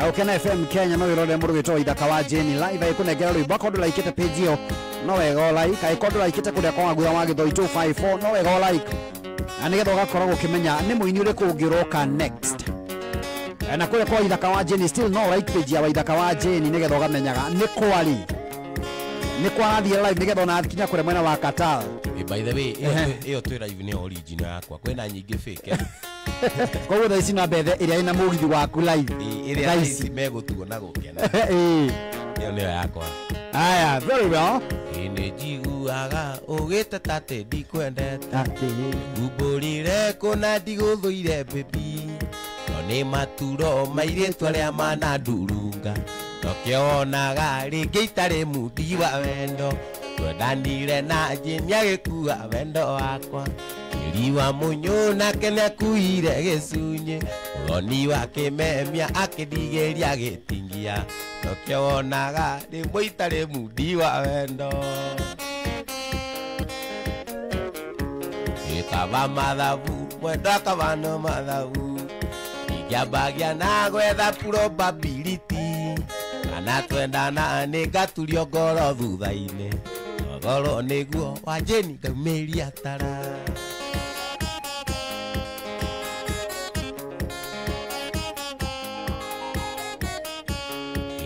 Gũkena FM Kenya no wĩrorere mũndũ wĩtwo Ithaka wa Jane live agĩkũnengera rwĩmbo. Akorwo ndũraikĩte page ĩyo no wega ũ like, angĩkorwo ndũraikĩte kũrĩa kwa Wagura wa Gĩthũi 254 no wega ũ like, na nĩgetha ũgakorwo ũkĩmenya nĩ mũini ũrĩkũ ũngĩroka next. Na kũrĩa kwa Ithaka wa Jane still no like page ya Ithaka wa Jane nĩgetha ũgamenyaga nĩ kwari nĩ kwarathiĩ live nĩgetha ona kinya kũrĩa mwena wa Qatar. By the way, ĩyo twĩ live nĩ original yakwa, kwĩna nyingĩ fake. Koguo thaa ici no mbethe ĩrĩa ĩna mũgithi waku live. Ĩrĩa ici megũtuona gũkena. Ĩyo nĩyo yakwa. Aya, very well. Ĩ njiguaga ũgĩteta atĩ ndikwendete. Ngumbũrire kũna ndigũthũire baby. No nĩ maturo mairĩtu arĩa manandurunga. Nokĩo wonaga rĩngĩ itarĩ mundi wa wendo. Twendanire na Jane agĩkua wendo wakwa. Tĩri wa mũnyũ nake nĩakuire gĩcunjĩ. Mũthoni wa kĩmemia akĩndigĩria gĩtingia. Nokĩo wonaga rĩmwe itarĩ mundi wa wendo. Ĩkaba mathabu mwendo akaba no mathabu. Ingĩambagia na gwetha probability. Kana twendana nĩngaturio ngoro thutha-inĩ. Ngoro nĩguo wa Jane ngaumĩria tara.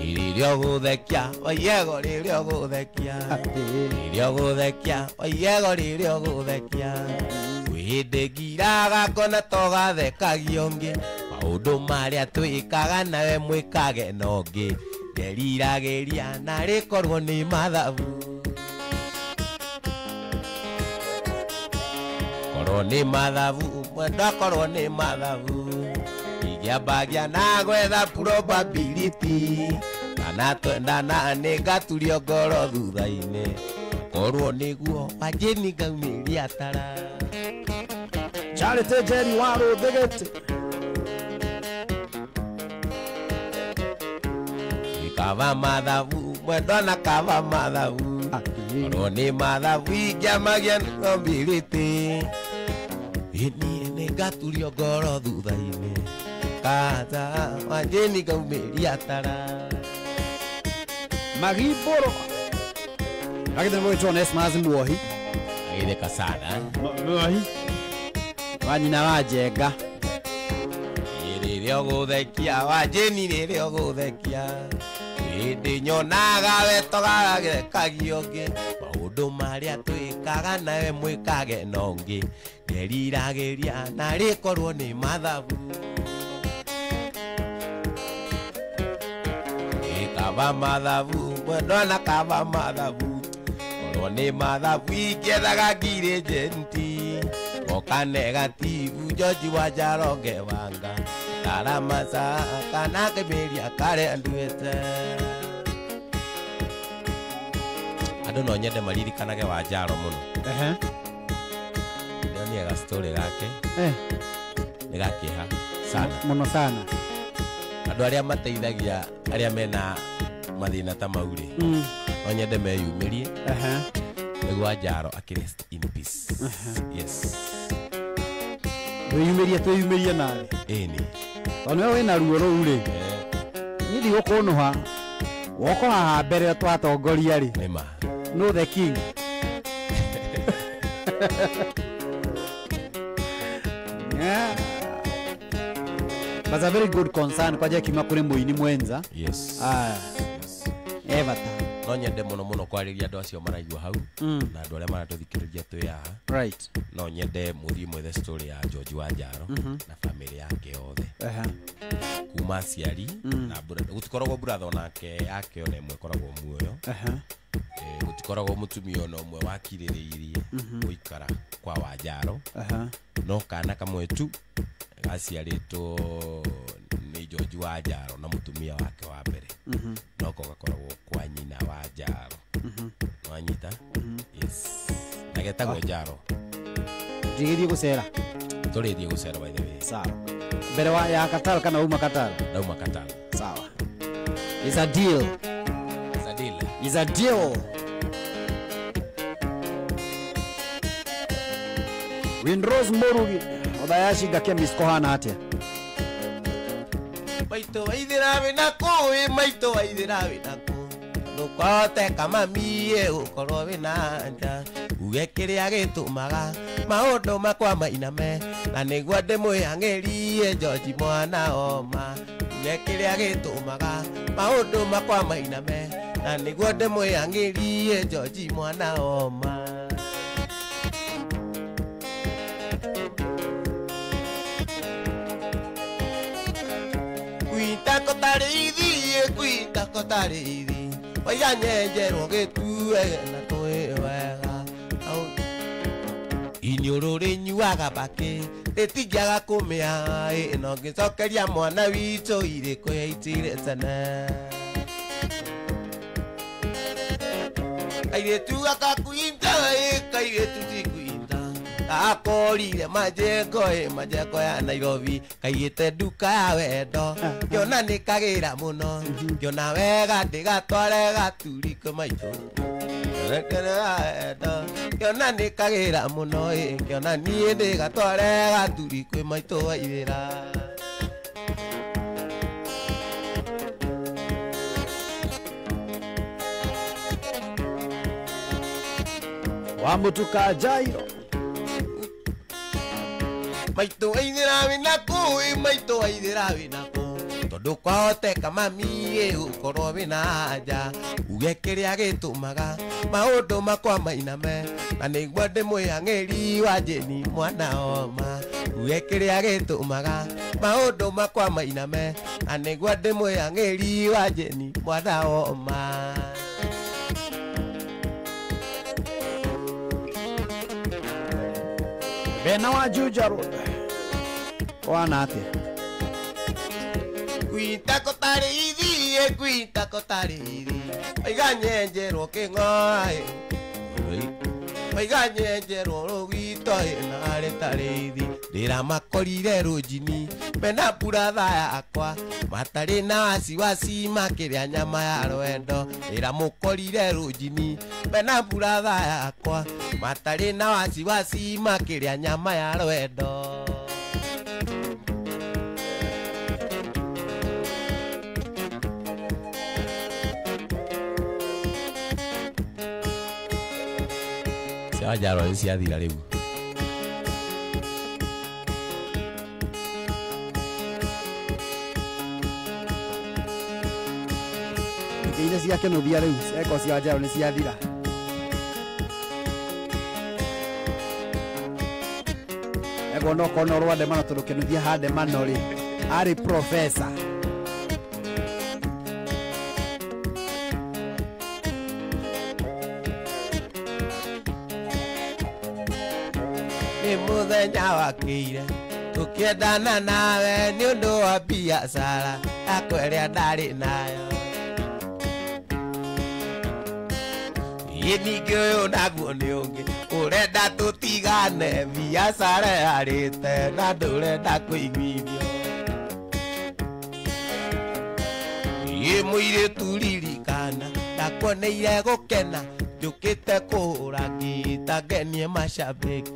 Rĩrĩa ũgũthekia waiego rĩrĩa ũgũthekia. Rĩrĩa ũgũthekia waiego rĩrĩa ũgũthekia. Kwĩ hĩndĩ ngiraga ngona togathekagio ũngĩ. Maũndũ marĩa twĩkaga nawe mwĩkage na ũngĩ. Nderiragĩria na rĩkorwo nĩ mathabu. Korwo nĩ mathabu mwendwa korwo nĩ mathabu. Ingĩambagia na gwetha probability. Kana twendana nĩngaturio ngoro thutha-inĩ. Korwo nĩguo wa Jane ngaumĩria tara. Charity Jerry wa Rũthĩgĩtĩ. Kava mathabu mwendwa na kava mathabu. Korwo nĩ mathabu ingĩamagia probability. Ĩniĩ nĩngaturio ngoro thutha-inĩ. Kaza wa Jane ngaumĩria tara. Magiboro. Agithĩ nĩ Onesmus Muohi. Agitheka sana. Muohi. Wa nyina wa Njenga. Rĩrĩa ũgũthekia wa Jane rĩrĩa ũgũthekia. Hĩndĩ nyonaga wetogathekagio ũngĩ. Maũndũ marĩa twĩkaga nawe mwĩkage na ũngĩ. Nderiragĩria na rĩkorwo nĩ mathabu. Kava mathabu mwendwa na kava mathabu. Korwo nĩ mathabu ingĩethaga ngirĩ njenti. Oka negativu George wa Njaronge wanga. Karamasa kana kĩmĩria karĩa nduĩte. Andũ no nyende maririkanage wa Njaro mũno. Ndĩronire ga story gake. Nĩ ga kĩeha sana. Mũno sana. Andũ arĩa mateithagia arĩa mena mathĩna ta mau rĩ, no nyende meyumĩrie nĩguo Njaro akĩ rest in peace. Yes. Twĩyumĩrie, twĩyumĩrie nawe. Ĩni. Tondũ nĩwe wĩna ruo rũu rĩ, niĩ ndigũkũnũha woko haha mbere twatongoria rĩ. Nĩma. No the king. Yeah. But a very good concern kwa kiuma kuri muini mwenza. Yes. Yes. Evata. No nyende muno muno kwarĩria andũ acio maraigua hau na andũ arĩa maratũthikĩrĩria twĩ haha. Right. No nyende mũthiĩ mwethe story ya George Wanjaro na family yake yothe. Kuma aciari na brother, gũtikoragwo brother onake yake ona ĩmwe ĩkoragwo muoyo. Gũtikoragwo mũtumia ona ũmwe wakirĩrĩirie gũikara kwa Wanjaro. No kana kamwe tu gaciarĩtwo nĩ George Wanjaro na mũtumia wake wa mbere. Noko gakoragwo kwa nyina wa Njaro. Wanyita? Yes. Na getagwo Njaro. Ndigithie gũcera. Tũrĩthiĩ gũcera by the way. Sawa. Mbere wa ya Qatar kana uma Qatar? Ndauma Qatar. Sawa. It's a deal. It's a deal. It's a deal. Windrose Morugi Odayashi Chemist kohana atia? Maito waithira wĩna kũ, ĩ maito waithira wĩna kũ, ndũkahoteka mami ĩ gũkorwo wĩna nja, uge kĩrĩa gĩtũmaga maũndũ makwa mainame, na nĩguo ndĩmwĩhang'ĩrie George mwana oma, uge kĩrĩa gĩtũmaga maũndũ makwa mainame, na nĩguo ndĩmwĩhang'ĩrie George mwana oma. Kuitako tarĩithi, kuitako tarĩithi, waiga nyenjerwo gĩtue na twĩ wega. Iniũrũ rĩnyuaga mbakĩ rĩtingĩaga kũmĩa, ĩ no ngĩcokeria mwana witũ irĩkũ yaitire tene. Kairĩtu gaka kuinda, ĩ kairĩtu ti kuinda, gakorire majengo, ĩ majengo ya Nairobi, kaigĩte nduka ya wendo, ngĩona nĩ kagĩra mũno, ngĩona wega ndĩgatware gaturiko maitũ. Ngĩona nĩ kagĩra mũno, ĩ ngĩona niĩ ndĩgatware gaturiko maitũ waithĩra. Wa Mutuka Jairo. Maitũ waithĩra wĩna kũ, ĩ maitũ waithĩra wĩna kũ, tondũ kwahoteka mami ĩ gũkorwo wĩna anja, uge kĩrĩa gĩtũmaga maũndũ makwa mainame, na nĩguo ndĩmwĩhang'ĩri wa Jeni mwana oma, uge kĩrĩa gĩtũmaga maũndũ makwa mainame, na nĩguo ndĩmwĩhang'ĩri wa Jeni mwana oma. Bena wa Juja Road. Wana atia? Kuitako tarĩithi, kuitako tarĩithi, waiga nyenjerwo kĩng'oa, waiga nyenjerwo rũgito, ĩ na arĩ tarĩithi, ndĩramakorire rũnjini mena buratha yakwa, matarĩ na wasiwasi makĩrĩa nyama ya rwendo, ndĩramũkorire rũnjini mena buratha yakwa, matarĩ na wasiwasi makĩrĩa nyama ya rwendo. Cia Wanjaro nĩ ciathira rĩu. Iria cia Kĩnuthia rĩu cieko cia Wanjaro nĩ ciathira. Ego no kono rwa ndemano tondũ Kĩnuthia ha ndemano rĩ arĩ professor. Nĩ mũthenya wakĩire tũkĩendana nawe nĩ ũndũ wa biacara yakwa ĩrĩa ndarĩ nayo. Ĩ ningĩ ũyũ naguo nĩ ũngĩ ũrenda tũtigane, biacara yarĩte na ndũrenda kũiguithio. Ĩ mũirĩtu ririkana Ririkana ndakuoneire gũkena njũkĩte kũhũra ngita ngenie mashabiki.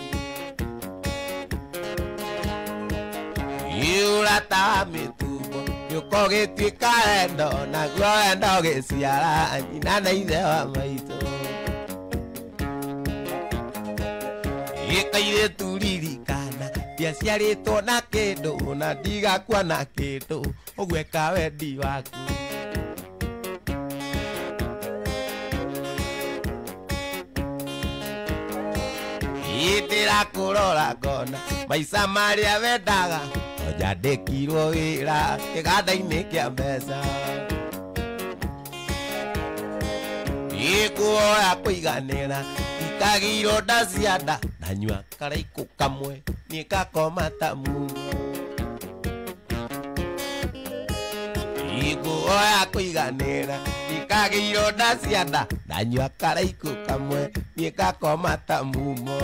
Ũrata wa mĩtumbo gĩũka ũgĩtuĩka wendo naguo wendo ũgĩciara nyina na ithe wa maitũ. Gĩkairĩtu ririkana ndiaciarĩtwo na kĩndũ na ndigakua na kĩndũ ũguo ĩka wendi waku. Ndĩrakũrora ngona maica marĩa wendaga no njandĩkirwo wĩra kĩganda-inĩ kĩa mbeca. Ikuoya kũiganĩra ikagirwo nda cia nda ndanyua karaikũ kamwe niĩ ngakoma ta mumo. Ikuoya kũiganĩra ikagirwo nda cia nda ndanyua karaikũ kamwe niĩ ngakoma ta mumo.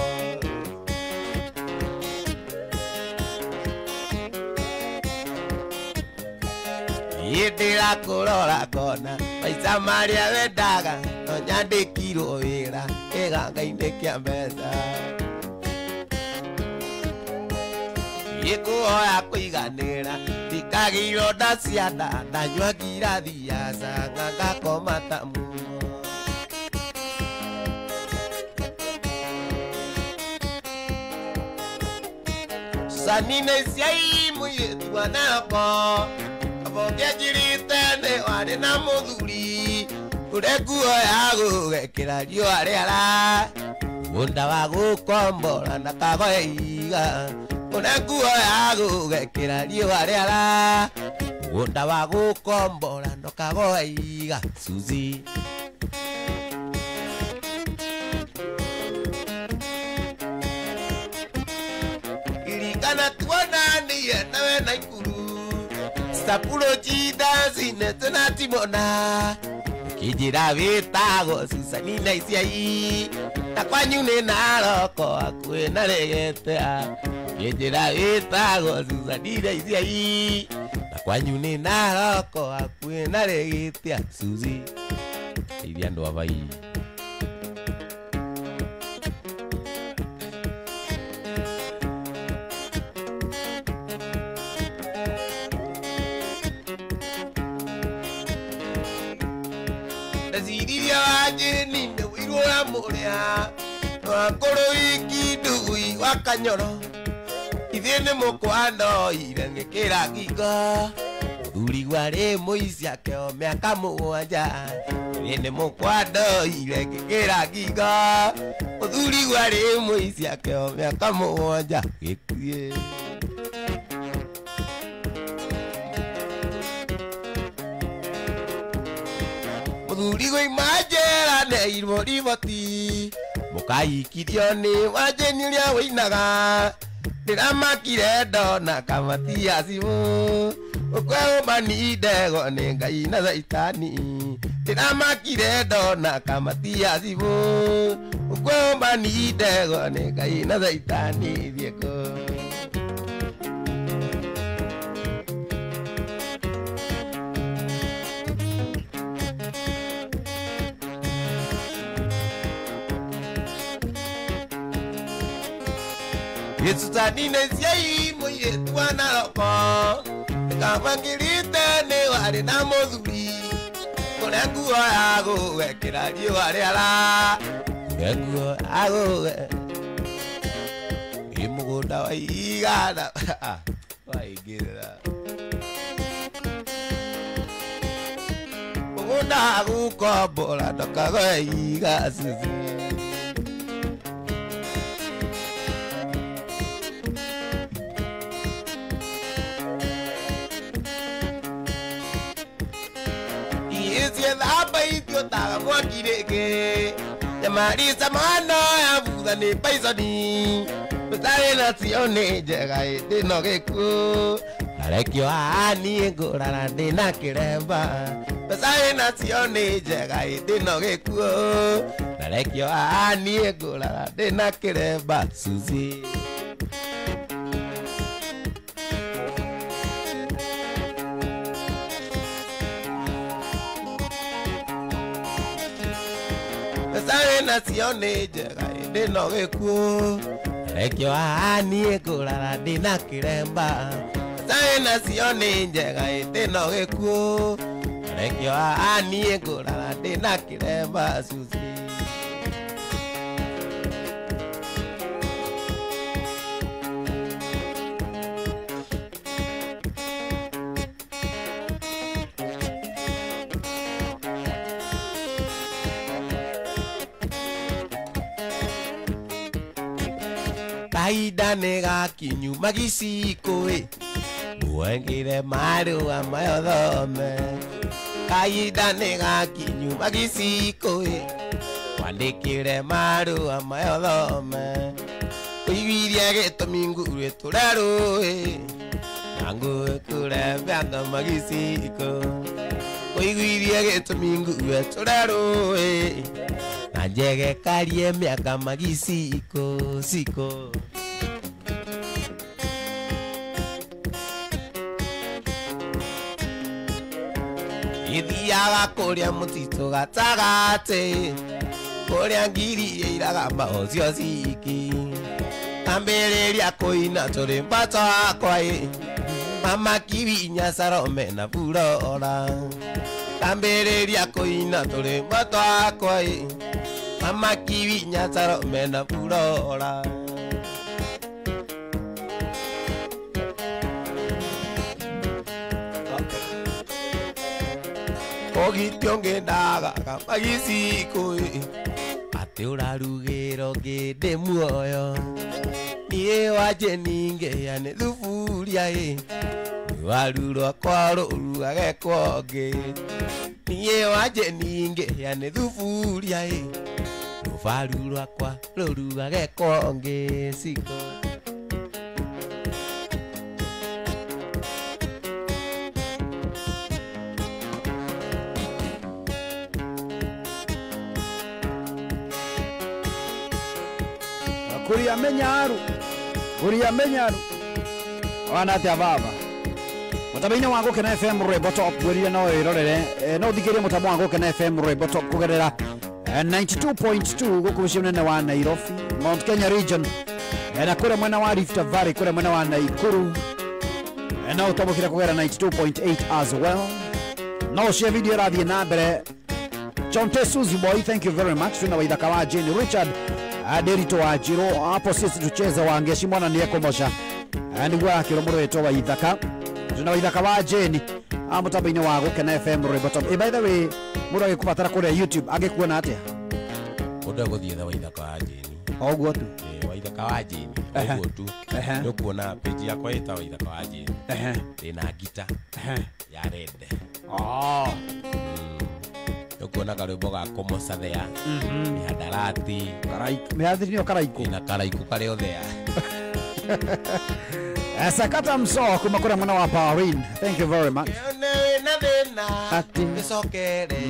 Ndĩrakũrora ngona maica marĩa wendaga no nyandĩkirwo wĩra kĩganga-inĩ kĩa mbeca. Ikuoya kũiganĩra ndikagirwo nda cia nda ndanyua ngirathi ya canga ngakoma ta mumo. Sanine ciai mũirĩtu wa Naroko ũngĩanjirĩte nĩ warĩ na mũthuri ũrĩa nguo ya gũgekĩra riũa rĩara mũgũnda wa gũkombora na kagoe iga ũrĩa nguo ya gũgekĩra riũa rĩara mũgũnda wa gũkombora na kagoe iga. Suzy ririkana tuonanie nawe Naikuru Sapuro chidazi tena timona kijira wĩtagwo Susanina Iciai na kwanyu nĩ Naroko hakuhĩ na Rĩgĩtea. Kijira wĩtagwo Susanina Iciai na kwanyu nĩ Naroko hakuhĩ na Rĩgĩtea. Suzy teithia andũ a Vai. Ndeciririe wanjĩni nĩ ũirũ wa mũrĩa wakũrũ iki ndugui wa Kanyoro ithuĩ nĩ mũkwa ndoire ngĩkĩra ngingo mũthuri warĩ mũici akĩo mĩaka mũgwanja. Ithuĩ nĩ mũkwa ndoire ngĩkĩra ngingo mũthuri warĩ mũici akĩo mĩaka mũgwanja gĩkuĩ. Mũthuri gũima njera neirwo riboti mũkaikirio nĩ wanjĩni ũrĩa wĩinaga ndĩramakire ndona kamati ya cibũ ũkweũmani ndego nĩ Ngai na Caitani ndĩramakire ndona kamati ya cibũ ũkweũmani ndego nĩ Ngai na Caitani thiĩ kũ. Gĩcucanine ciai mũirĩtu wa Naroko ndĩkabangĩrĩte nĩ warĩ na mũthuri kũrĩa nguo ya gũgekĩra riũa rĩara kũrĩa nguo ya gũge ĩ mũgũnda wa igana waingĩrĩra mũgũnda wa gũkombora ndũkagoe iga. Suzy ciethamba itiotaga mwaki rĩngĩ nyamarisa mwana ya butha nĩ paiconi mĩtarĩ nacio nĩ njega ĩndĩ no gĩkuũ ndarekio haha niĩ ngũrara ndĩna kĩremba mĩtarĩ nacio nĩ njega ĩndĩ no gĩkuũ ndarekio haha niĩ ngũrara ndĩna kĩremba. Suzy Mbeca wĩnacio nĩ njega ĩndĩ no gĩkuũ. Rekio haha niĩ ngũrara ndĩna kĩremba. Mbeca wĩnacio nĩ njega ĩndĩ no gĩkuũ. Rekio haha niĩ ngũrara ndĩna kĩremba Susie. Kahinda nĩ gakinyu magiciko ĩ mwengire marũa mayo thome. Kahinda nĩ gakinyu magiciko ĩ wandĩkĩre marũa mayo thome. Ũiguirie gĩtũmi nguruĩ tũrerũ ĩ na nguĩ kũrembanga magiciko. Ũiguirie gĩtũmi nguruĩ tũrerũ ĩ na njege karie mĩaka magiciko ciko. Ithiaga kũrĩa mũtitũ gatagatĩ kũrĩa ngiri ĩiraga mbaũ ciki. Ambĩrĩria kũina tũrĩmba twakwa ĩ mama kibinya Salome na Burora. Ambĩrĩria kũina tũrĩmba twakwa ĩ mama kibinya Salome na Burora. Ũgitio ngĩndaga magiciko ĩ atĩ ũrarugĩrwo ngĩndĩ muoyo. Niĩ wanje ningĩhĩa nĩ thuburia ĩ rwaru rwakwa rũrugage kwongĩ. Niĩ wanje ningĩhĩa nĩ thuburia ĩ rũbaru rwakwa rũrugage kwongĩ ciko. Kuria menyaru, kuria menyaru. Wana atia baba. Mũtambo-inĩ wa Gũkena FM Rwĩmbo Top ngwĩrire no wĩrorere no ũthikĩrie mũtambo wa Gũkena FM Rwĩmbo Top kũgerera 92.2 gũkũ mũciĩ mũnene wa Nairobi, Mount Kenya region, na kũrĩa mwena wa Rift Valley, kũrĩa mwena wa Nakuru, no ũtambũkĩre kũgerera 92.8 as well. No ũshare video ĩrathiĩ na mbere. Chonte Suzy Boy, thank you very much. Tuna waithaka wa Jane Richard Aderito wa Jiro hapo sisi tucheze wangeshi mwana ni ekomosha niguo akĩrwo mũrũ wĩtwo Waithaka. Tuna Waithaka wa Jane mũtambo-inĩ wa Gũkena FM Rwĩmbo Top. By the way, mũndũ agĩkũbatara kũrĩa YouTube angĩkuona atĩa? Mũndũ egũthiĩ the Waithaka wa Jane. O ũguo tu. Waithaka wa Jane ũguo tu. Nĩ ũkuona page yakwa ĩtagwo Waithaka wa Jane. Ndĩna ngita ya red. Nĩũkuona karwĩmbo ga kũmoca thea mĩhandarati mĩhandarati nĩyo karaikũ na karaikũ karĩa ũthea. Sakata msoo kuma kũrĩa mwena wa Bahrain. Thank you very much. Atĩ gĩcokere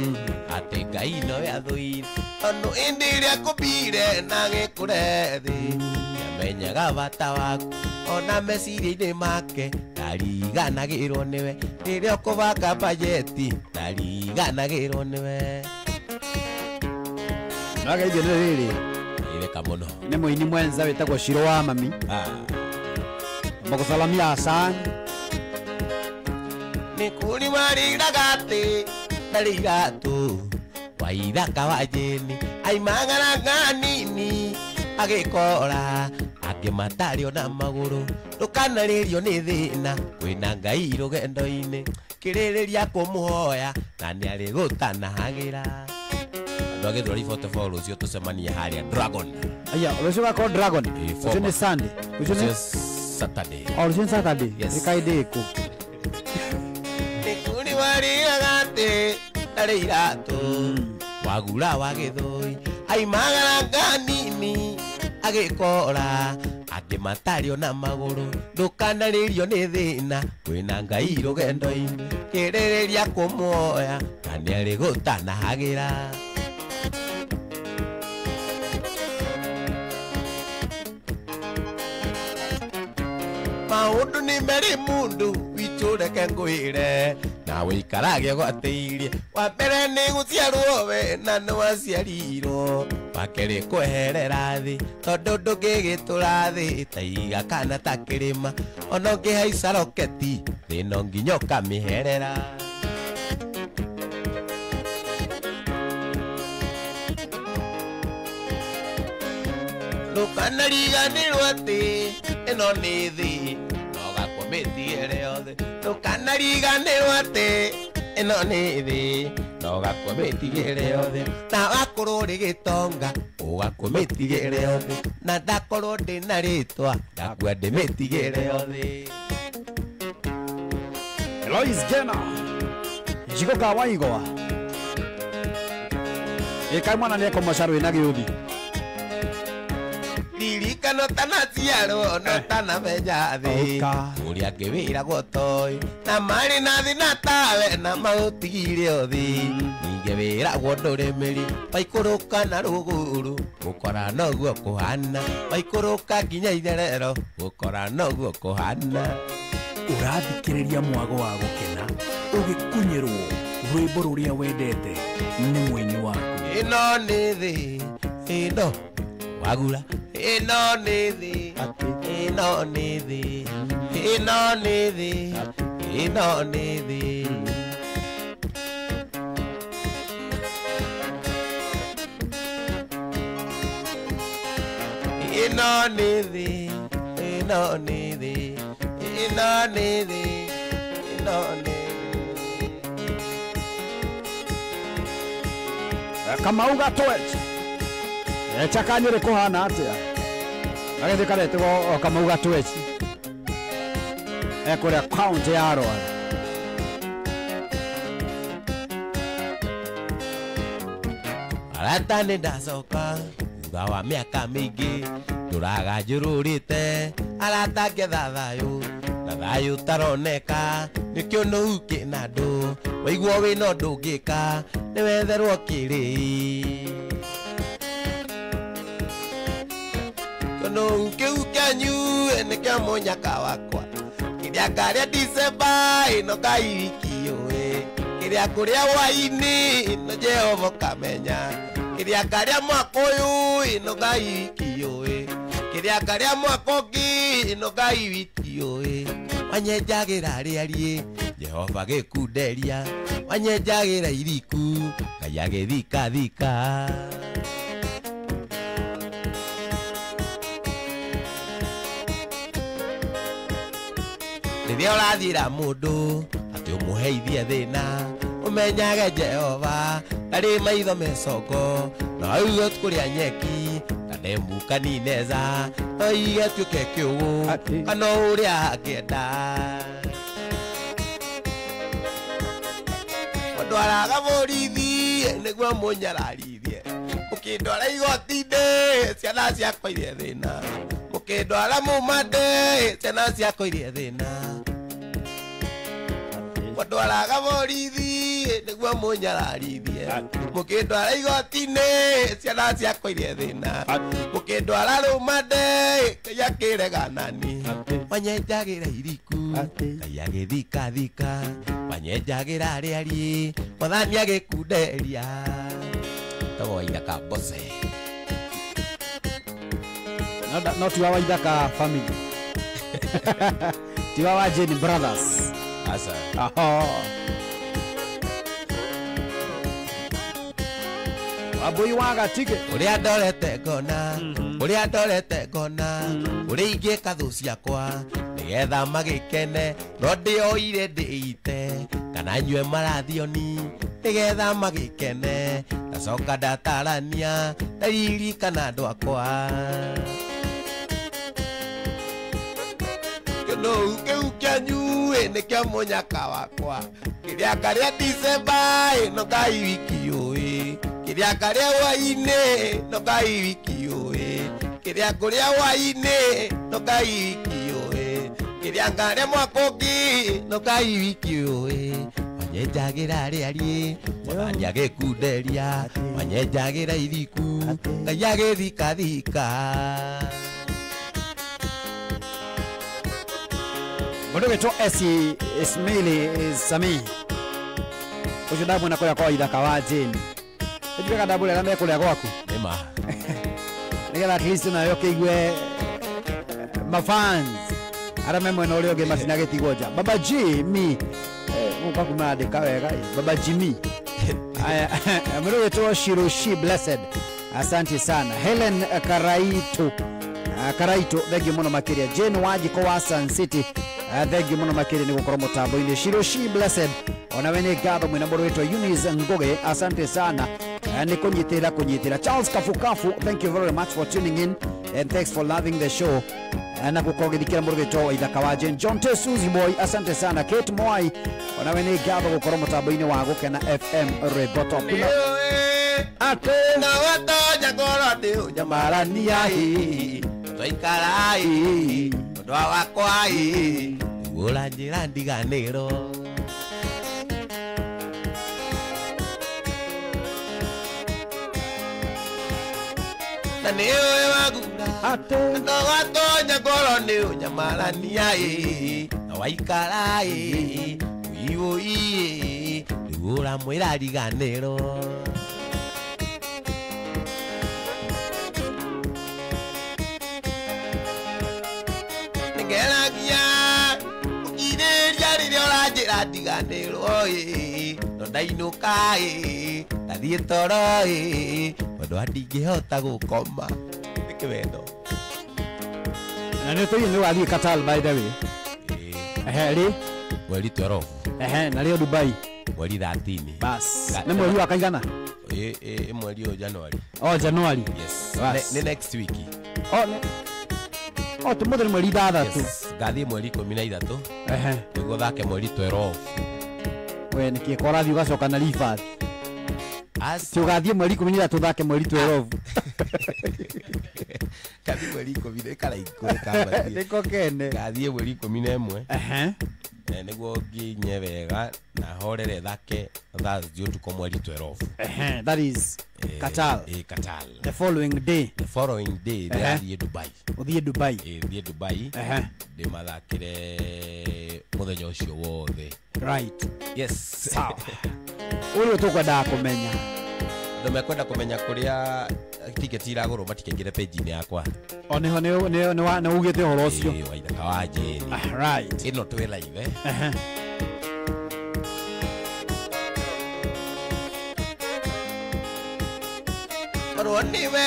atĩ Ngai nowe athũire tondũ ĩndĩ ĩrĩa kũmbire na gĩkũre thĩ nĩamenyaga bata waku ona meciria-inĩ make ndariganagĩrwo nĩwe rĩrĩa ũkũbanga bajeti ndariganagĩrwo nĩwe. Nagaithio nĩ rĩrĩ itheka mũno nĩ mũini mwenza wĩtagwo Shiro wa mami. Mũgũsalamia sana. Nĩ kũrĩ mariraga atĩ ndarĩ iratũ Waithaka wa Jane aimagaraga nini agĩkora akĩmatario na magũrũ ndũkanarĩrio nĩ thĩna kwĩna Ngai rũgendo-inĩ kĩrĩrĩria kũmũhoya na nĩarĩgũtanahagĩra. Andũ a Gĩthweri 44 rũciũ tũcemanie harĩa Dragon. Aya, rũciũ gakorwo Dragon. Rũciũ nĩ Sunday. Rũciũ nĩ Saturday. O rũciũ nĩ Saturday. Yes. Ĩkaĩ ndĩkũ. Nĩ kũrĩ mariraga atĩ ndarĩ iratũ wagura wa Gĩthũi aimagaraga nini agĩkora akĩmatario na magũrũ ndũkanarĩrio nĩ thĩna kwĩna Ngai rũgendo-inĩ kĩrĩrĩria kũmuoya na nĩarĩgũtanahagĩra. Maũndũ nĩ merĩ mũndũ witũ reke ngwĩre na Na wĩikarage gwatĩirie. Wa mbere nĩ gũciarwo we na nĩ waciarirwo. Wa kerĩ kweherera thĩ tondũ ndũngĩgĩtũra thĩ ta iga kana ta kĩrĩma. Ona ũngĩhaica roketi thĩ no nginya ũkamĩherera. Ndũkanariganĩrwo atĩ ĩno nĩ thĩ no gakwamĩtigĩre yothe. Ndũkanariganĩrwo atĩ ĩno nĩ thĩ no gakwamĩtigĩre yothe. Na wakorwo ũrĩ gĩtonga ũgakwamĩtigĩre yothe. Na ndakorwo ndĩna rĩtwa ndakua ndĩmĩtigĩre yothe. Eloise Gena Njiko ka waigwa ĩkai mwana nĩekũmoca rwĩna gĩũthi. Ririkano tanaciarwo no tanamenya thĩ ũrĩa ngĩwĩragwo toĩ na marĩ na thĩna tawe na maũtigire ũthĩ. Ningĩ wĩragwo ndũrĩ mĩri waikũrũka na rũgũrũ gũkora noguo kũhana. Waikũrũka nginya itherero gũkora noguo kũhana. Ũrathikĩrĩria mwago wa gũkena ũgĩkunyĩrwo rwĩmbo rũrĩa wendete nĩ mũini waku. Ĩno nĩ thĩ ĩno wagura. Ĩno nĩ thĩ ĩno nĩ thĩ ĩno nĩ thĩ ĩno nĩ thĩ. Ĩno nĩ thĩ ĩno nĩ thĩ ĩno nĩ thĩ ĩno nĩ thĩ. Kamau Gatwech Chakanyĩrĩ kũhana atĩa? Gagĩthĩ karetwo Kamau Gatwech ekũrĩa kaunti ya Rwanda. Arata nĩ ndacoka thutha wa mĩaka mĩingĩ ndũraga njũrũrĩte. Arata ngetha thayũ na thayũ ũtaroneka nĩkĩo nũu kĩna andũ waigua wĩna ũndũ ũngĩka nĩwetherwo kĩrĩi. Kĩnũu kĩu kĩanyu nĩkĩo mũnyaka wakwa. Kĩrĩa ngarĩa Dicemba ĩno Ngai wiki ũĩ. Kĩrĩa ngũrĩa hwaĩ-inĩ ĩno Jehova ũkamenya. Kĩrĩa ngarĩa mwaka ũyũ ĩno Ngai wiki ũĩ. Kĩrĩa ngarĩa mwaka ũngĩ ĩno Ngai wiki ũĩ. Wanyenjagĩra rĩariĩ Jehova gĩkunderia. Wanyenjagĩra iriku Ngai agĩthikathika. Rĩrĩa ũrathiĩra mũndũ atĩ ũmũheithie thĩna ũmenyage Jehova ndarĩ maitho mecongo. No aigue kũrĩa nyeki na ndemukanineza no ige tuĩke kĩũgũ kana ũrĩa angĩenda. Mũndwaraga borithi nĩguo mũnyararithie. Mũkĩndwara igoti-inĩ ciana ciakwa irie thĩna. Mũkĩndwara mũmande ciana ciakwa irie thĩna. Mũndwaraga borithi nĩguo mũnyararithie. Mũkĩndwara igoti-inĩ ciana ciakwa irie thĩna. Mũkĩndwara rũmande Ngai akĩrega nani. Wanyenjagĩra iriku Ngai agĩthikathika. Wanyenjagĩra rĩariĩ Mwathani agĩkunderia. Tagwo Waithaka Mbose. No tiwa Waithaka family. Tiwa wa Jane Brothers. Asa. Aho. Wambui wa Gatige. Ũrĩa ndorete ngona, ũrĩa ndorete ngona, ũrĩa ingĩka thũ ciakwa nĩgetha magĩkene, no ndĩoire ndĩite kana nyue marathioni nĩgetha magĩkene. Ndacoka ndatarania ndaririkana andũ akwa. Kĩnũu kĩu kĩanyu nĩkĩo mũnyaka wakwa. Kĩrĩa ngarĩa Dicemba ĩno Ngai wiki ũĩ. Kĩrĩa ngarĩa hwaĩ-inĩ no Ngai wiki ũĩ. Kĩrĩa ngũrĩa hwaĩ-inĩ no Ngai wiki ũĩ. Kĩrĩa ngarĩa mwaka ũngĩ no Ngai wiki ũĩ. Wanyenjagĩra rĩariĩ Mwathani agĩkunderia. Wanyenjagĩra iriku Ngai agĩthikathika. Mũndũ wĩtwo Esi Ismaili Sami Ũcio ndamwona kũrĩa kwa Ithaka wa Jane. Nĩnjugaga ndamũrĩ arĩa me kũrĩa gwaku. Nĩma. Nĩgetha at least nayo ũkĩigue mafans arĩa me mwena ũrĩa ũngĩ matinagĩtigwo nja. Baba G mi gũka kumandĩka wega ĩ. Baba Jimmy. Aya, mũndũ wĩtwo Shiroshi Blessed, asante sana. Helen Karaitu, Karaitu, thengiũ mũno makĩria. Jane Wanjikũ wa Sun City, thengiũ mũno makĩria nĩ gũkorwo mũtambo-inĩ. Shiroshi Blessed, onawe nĩ ngatho mwĩna mũndũ wĩtwo Eunice Ngũgĩ, asante sana nĩ kũnyitĩrĩra kũnyitĩra. Charles Kafukafu, thank you very much for tuning in and thanks for loving the show na gũkorwo gĩthikĩra mũndũ wĩtwo Ithaka wa Jane. John T. Suzy Boy, asante sana. Kate Mwai, onawe nĩ ngatho gũkorwo mũtambo-inĩ wa Gũkena FM Rwĩmbo Top. Atĩ na watonya ngoro ndĩ ũnyamarania ĩ twaikara ĩ ũndũ wakwa ĩ nĩguo ũranjĩra ndiganĩrwo. Na nĩũĩ wagura Atĩ na watonya ngoro nĩ ũnyamarania ĩ na waikara ĩ ũiũi nĩguo ũramwĩra riganĩrwo. Ngeragia ũkirĩria rĩrĩa ũranjĩra ndiganĩrwo ĩ no ndainũka ĩ ndathiĩ toro ĩ tondũ ndingĩhota gũkoma nĩ kĩwendo. Na nĩ tũiĩ nĩ ũgathiĩ Qatar by the way. Ehe, rĩ? Mweri 12. Ehe, na rĩo Dubai. Mweri 13. Bas. Nĩ mweri wa kaigana? Ĩ mweri ũyũ January. Oh, January. Yes. Bas. Nĩ next week. Oh, nĩ Oh, tũmũthĩ nĩ mweri 6. Yes. Ngathiĩ mweri 13. Ehe. Nĩguo thake mweri 12. We nĩkĩ ko ũrathiĩ ũgacoka na reverse? As Ti ũgathiĩ mweri 13 thake mweri 12. Ngathiĩ mweri 10 ĩkaraikũ kambatie. Nĩko kene. Ngathiĩ mweri 11. Ehe. Nĩguo nginye wega na horere thake Thursday ũtukũ mweri 12. Ehe, that is Qatar. Qatar. The following day. The following day ndĩrathiĩ Dubai. Ũthiĩ Dubai. Thiĩ Dubai. Ehe. Ndĩmathakĩre mũthenya ũcio wothe. Right. Yes. Sawa. Ũrĩa tũkwendaga kũmenya. Andũ mekwenda kũmenya kũrĩa tiketi iragũrwo matikaingĩre page-inĩ yakwa. O nĩho nĩ ugĩte ũhoro ũcio. Ĩ, wa Ithaka wa Jane. Ah, right. Ĩno twĩ live. Ehe. Korwo nĩwe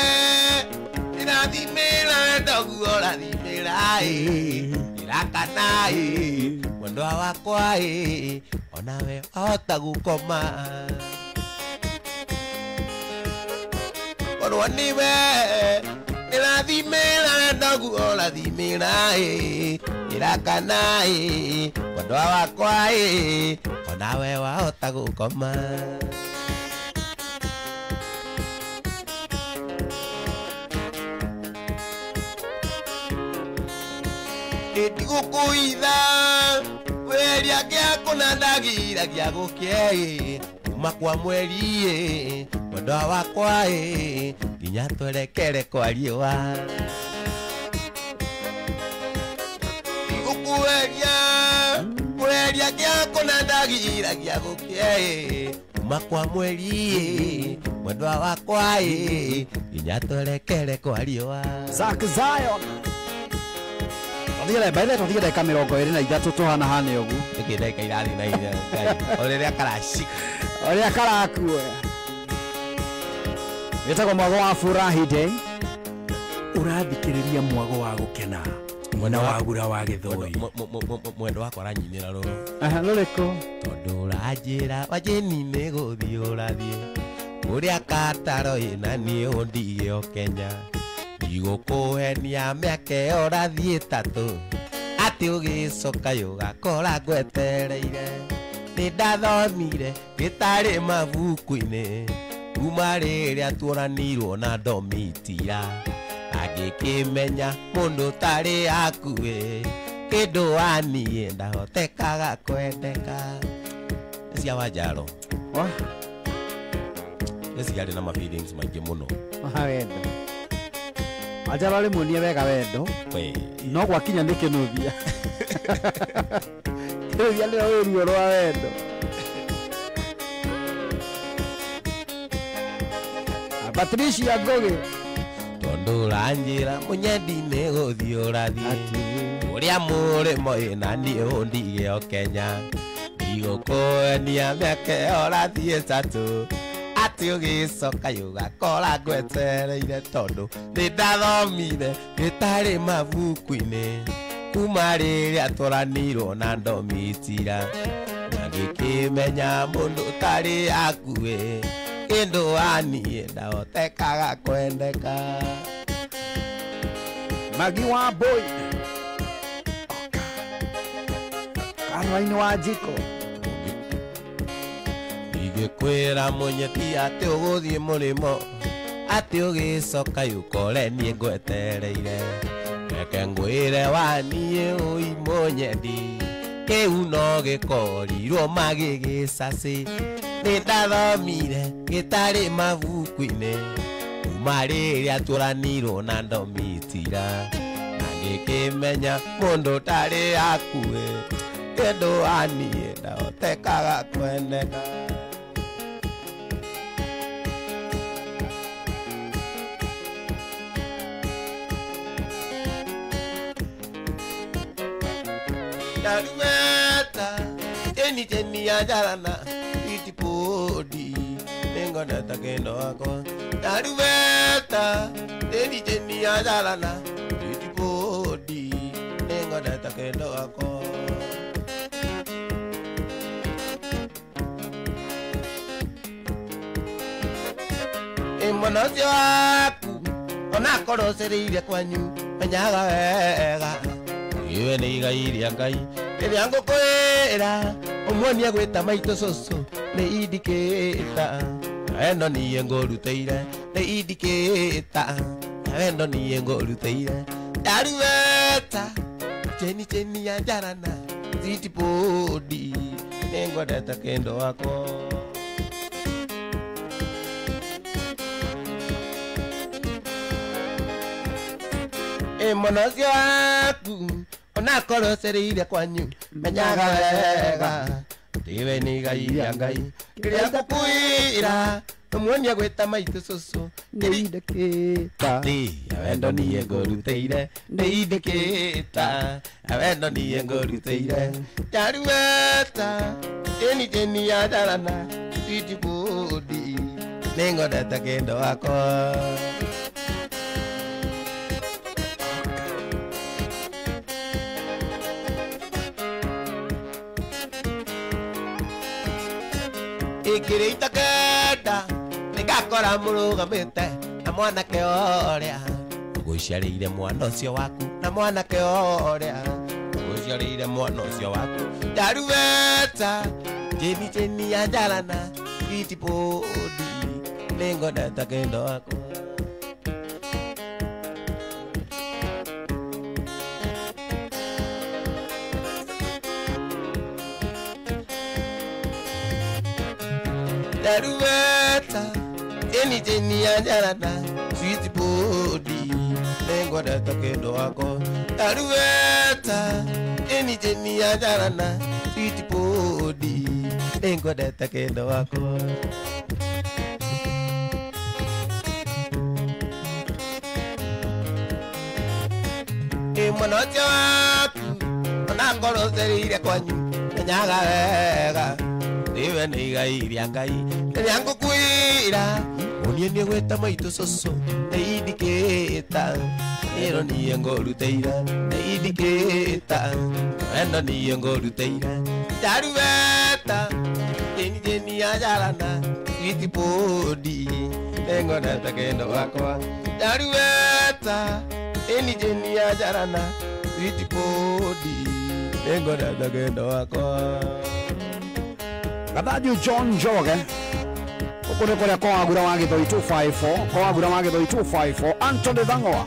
ndĩrathimĩra wendo guo ũrathimĩra ĩ ndĩrakana ĩ mwendwa wakwa ĩ onawe wahota gũkoma. Korwo nĩwe ndĩrathimĩra wendo guo ũrathimĩra ĩ ndĩrakana ĩ mwendwa wakwa ĩ onawe wahota gũkoma. Ndigũkũitha weria gĩakũ na ndagiragia gũkĩe ĩ kuma kwa mweri ĩ mwendwa wakwa ĩ nginya twerekere kwa riũa. Ndigũkũeria weria gĩakũ na ndagiragia gũkĩe ĩ kuma kwa mweri ĩ mwendwa wakwa ĩ nginya twerekere kwa riũa. Zack Zion. Tũthiĩ by the way tũthiĩ ndagĩka 23 tũhana hane ũguo. Nĩkĩ ndagĩka irathiĩ na ihenya Ngai? O rĩrĩa karacika. Ũrĩa karakuoya. Wĩtagwo Mwago wa Furahi Day. Ũrathikĩrĩria Mwago wa Gũkena na Wagura wa Gĩthũi. Mwendwa wakwa aranyinĩra rũrũ. Aha, rũrĩkũ? Tondũ ũranjĩra Wajeni nĩ gũthiĩ ũrathiĩ kũrĩa Kataro ĩ na niĩ ũndige o Kenya. Ndigũkũhenia mĩaka ĩyo ũrathiĩ 3 atĩ ũgĩcoka ũgakora ngwetereire. Nĩ ndathomire gĩtarĩ mabuku-inĩ kuma rĩrĩa tuoranirwo na ndomitira angĩkĩmenya mũndũ tarĩ hakuhĩ kĩndũ waniĩ ndahotekaga kwendeka. Nĩ cia Wanjaro. Nĩ ciarĩ na ma feelings maingĩ mũno. Wa wendo. Wanjaro rĩmwe nĩ wega wendo. No gwakinya nĩ kĩnũthia. Kĩnũthia nĩwe wĩ ruo rwa wendo. Patricia Ngogi tondu ranjira munyendi ni guthii urathii uria murimo ina ni undige o Kenya ndigũkũenia mĩaka ĩyo ũrathiĩ ĩtatũ atĩ ũgĩcoka ũgakora ngwetereire tondũ nĩndathomire gĩtarĩ mabuku-inĩ kuma rĩrĩa twaranirwo na ndomitira na ngĩkĩmenya mũndũ ũtarĩ akuĩ kĩndũ waniĩ ndahotekaga kwendeka. Magi wa boy Caroline wa jiko ingĩkwĩra mũnyeti atĩ ũgũthiĩ mũrĩmo atĩ ũgĩcoka ũkore niĩ ngwetereire reke ngwĩre waniĩ ũi mũnyendi kĩu no gĩkorirwo magĩgĩcacĩ nĩndathomire gĩtarĩ mabuku-inĩ kuma rĩrĩa tũranirwo na ndomitira na ngĩkĩmenya mũndũ ũtarĩ akuĩ kĩndũ waniĩ ndahotekaga kwendeka. Darueta jeni jeni ya jarana itipodi ningoneta kendo wakwa. Darueta jeni jeni ya jarana itipodi ningoneta kendo wakwa. Mwana ũcio waku onakorwo ũcereire kwanyu menyaga wega iwe nĩ igai rĩa Ngai rĩrĩa ngũkwĩra ũmuonie gwĩta maitũ cũcũ nĩ indikĩta wendo niĩ ngũrutĩire nĩ indikĩta wendo niĩ ngũrutĩire. Darueta jeni jeni ya njarana zitipodi nĩngwendete kĩndũ wakwa. Mwana ũcio waku onakorwo ũcereire kwanyu menyaga wega tiwe nĩ igai rĩa Ngai rĩrĩa ngũkwĩra ũmuonie gwĩta maitũ cũcũ nĩ indĩkĩta wendo niĩ ngũrutĩire nĩ indĩkĩta wendo niĩ ngũrutĩire. Darueta jeni jeni ya njarana itibũndi nĩngwendete kĩndũ wakwa. Ikĩrĩita kenda nĩngakora mũrũgamĩte na mwanake ũrĩa ũgũciarĩire mwana ũcio waku na mwanake ũrĩa ũgũciarĩire mwana ũcio waku. Darueta jeni jeni ya njarana itibũndi nĩngwendete kĩndũ wakwa. Darueta jeni jeni ya njarana sweet body nĩngwendete kĩndũ wakwa. Darueta jeni jeni ya njarana sweet body nĩngwendete kĩndũ wakwa. Mwana ũcio waku onakorwo ũcereire kwanyu menyaga wega iwe nĩ igai rĩa Ngai rĩrĩa ngũkwĩra ũnie nĩ gwĩta maitũ cũcũ nĩ indikĩta ĩro niĩ ngũrutĩire nĩ indikĩta wendo niĩ ngũrutĩire. Darueta jeni jeni ya njarana itibũndi nĩngwendete kĩndũ wakwa. Darueta jeni jeni ya njarana itibũndi nĩngwendete kĩndũ wakwa. Gathanju John Njoroge gũkũ nĩ kũrĩa kwa Wagura wa Gĩthũi 254 kwa Wagura wa Gĩthũi 254 Anthony Thang'wa.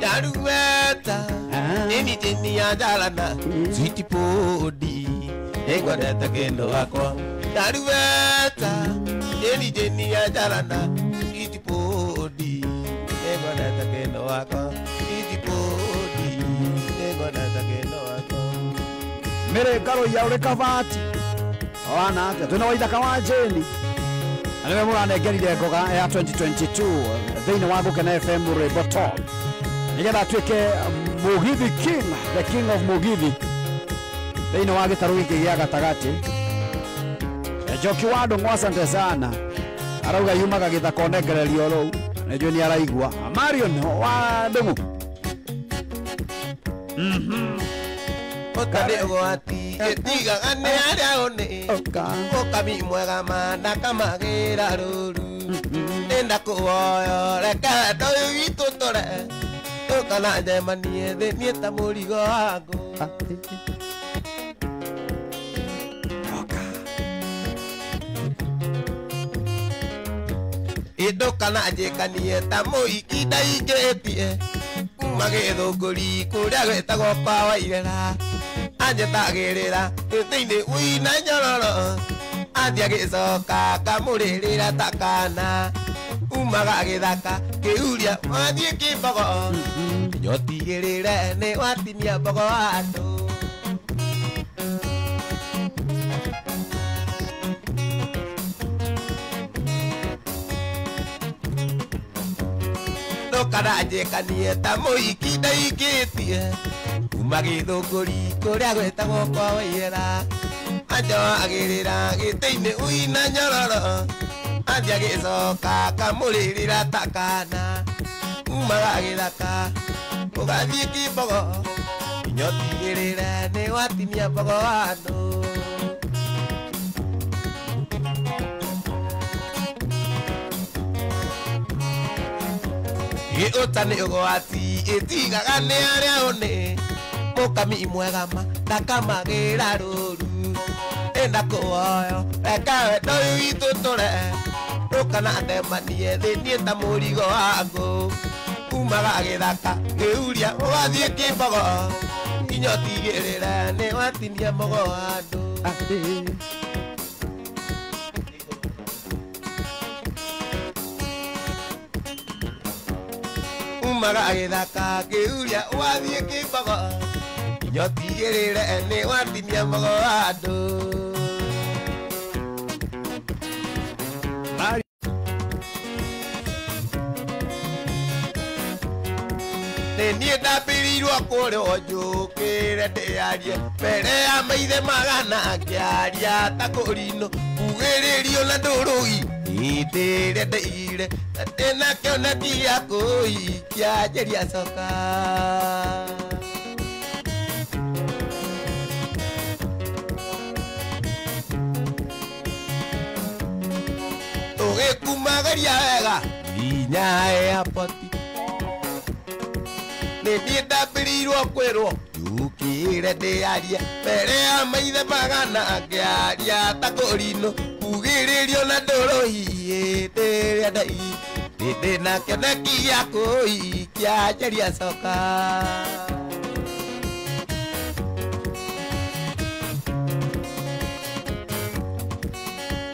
Darueta jeni jeni ya njarana itibũndi nĩngwendete kĩndũ wakwa. Darueta jeni jeni ya njarana itibũndi nĩngwendete kĩndũ wakwa itibũndi nĩngwendete kĩndũ wakwa. Mere karo ya ure kavati wana atia twina waithaka wa Jeni Na nĩwe mũranengerire ngoga ya 2022 thĩinĩ wa Gũkena FM rwĩmbo top. Nĩgetha atuĩke Mugithi King, the King of Mugithi. Thĩinĩ wa gĩtarũ gĩkĩ gĩa gatagatĩ. Njoki wa Ndũng'ũ asante sana. Arauga yumaga gĩthaka onengererio rũu. Nĩnjũĩ nĩ araigua. Marion wa Ndũng'ũ. Ũta nĩ ũgwati ĩtigaga nĩ arĩa ũnĩ ũkami mwega ma ndakamagĩra rũru nĩnda kũwoyo reke wendo ũyũ witũ tũre tũkana njemanie thĩ niĩ ta mũrigo wangu. Ndũkana njĩkanie ta mũhiki ndaingĩtie kuma gĩthũngũri kũrĩa gwĩtagwo kwa Wairera anjĩtagĩrĩra thĩinĩ wĩna nyororo athiĩ agĩcoka ngamũrĩrĩra ta kana umaga gĩthaka kĩuria wathiĩ kĩmbogo nyotigĩrĩre nĩ watinia mbogo andũ. Ndũkana njĩkanie ta mũhiki ndaingĩtie kuma gĩthũngũri kũrĩa gwĩtagwo kwa Wairera anjoagĩrĩra gĩtĩ-inĩ ũina nyororo athiĩ agĩcoka ngamũrĩrĩra ta kana umaga gĩthaka ũgathiĩ kĩmbogo nyotigĩrĩre nĩ watinia mbogo andũ. Ũta nĩ ũgwati ĩtigaga nĩ arĩa ũnĩ mũkami mwega ma ndakamagĩra rũru enda kũwoyo reke wendo ũyũ witũ tũre ndũkana ndemanie thĩ niĩ ta mũrigo wangu umaga gĩthaka kĩuria ũgathiĩ kĩmbogo nyotigĩrĩre nĩ watinia mbogo andũ. Umaga gĩthaka kĩuria ũgathiĩ kĩmbogo nyotigĩrĩre nĩ watinia mbogo andũ. Nĩ niĩ ndambĩrĩirwo kũrĩo njũkĩre ndĩarie mbere ya maithe magana ngĩaria ta kũrinũ kugĩrĩrio na ndũrũgi hĩndĩ ĩrĩa ndeire na ndĩna kĩoneki gĩa kũhikia njĩria coka. Tũgĩkumagĩria wega nginya airport nĩ niĩ ndambĩrĩirwo kwĩrwo njũkĩre ndĩarie mbere ya maithe magana ngĩaria ta kũrinũ kugĩrĩrio na ndũrũhi hĩndĩ ĩrĩa ndai ndĩna kĩoneki gĩa kũhikia njĩria coka.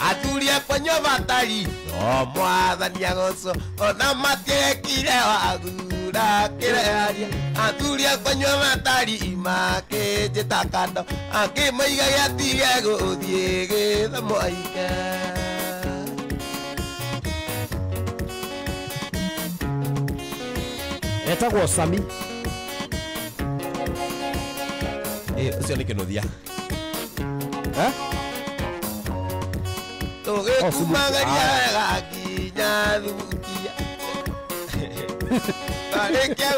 Athuri akwa nyobatari no mwathani agocwo ona matiekire wathura kĩrearia athuri akwa nyobatari makĩnjĩta kando akĩmaiga gĩatige gũthiĩ gĩthomo aike. Etagwo Sami. Ũcio nĩ kĩnũthia. Tũgĩkumagĩria wega nginya thubukia tarĩkia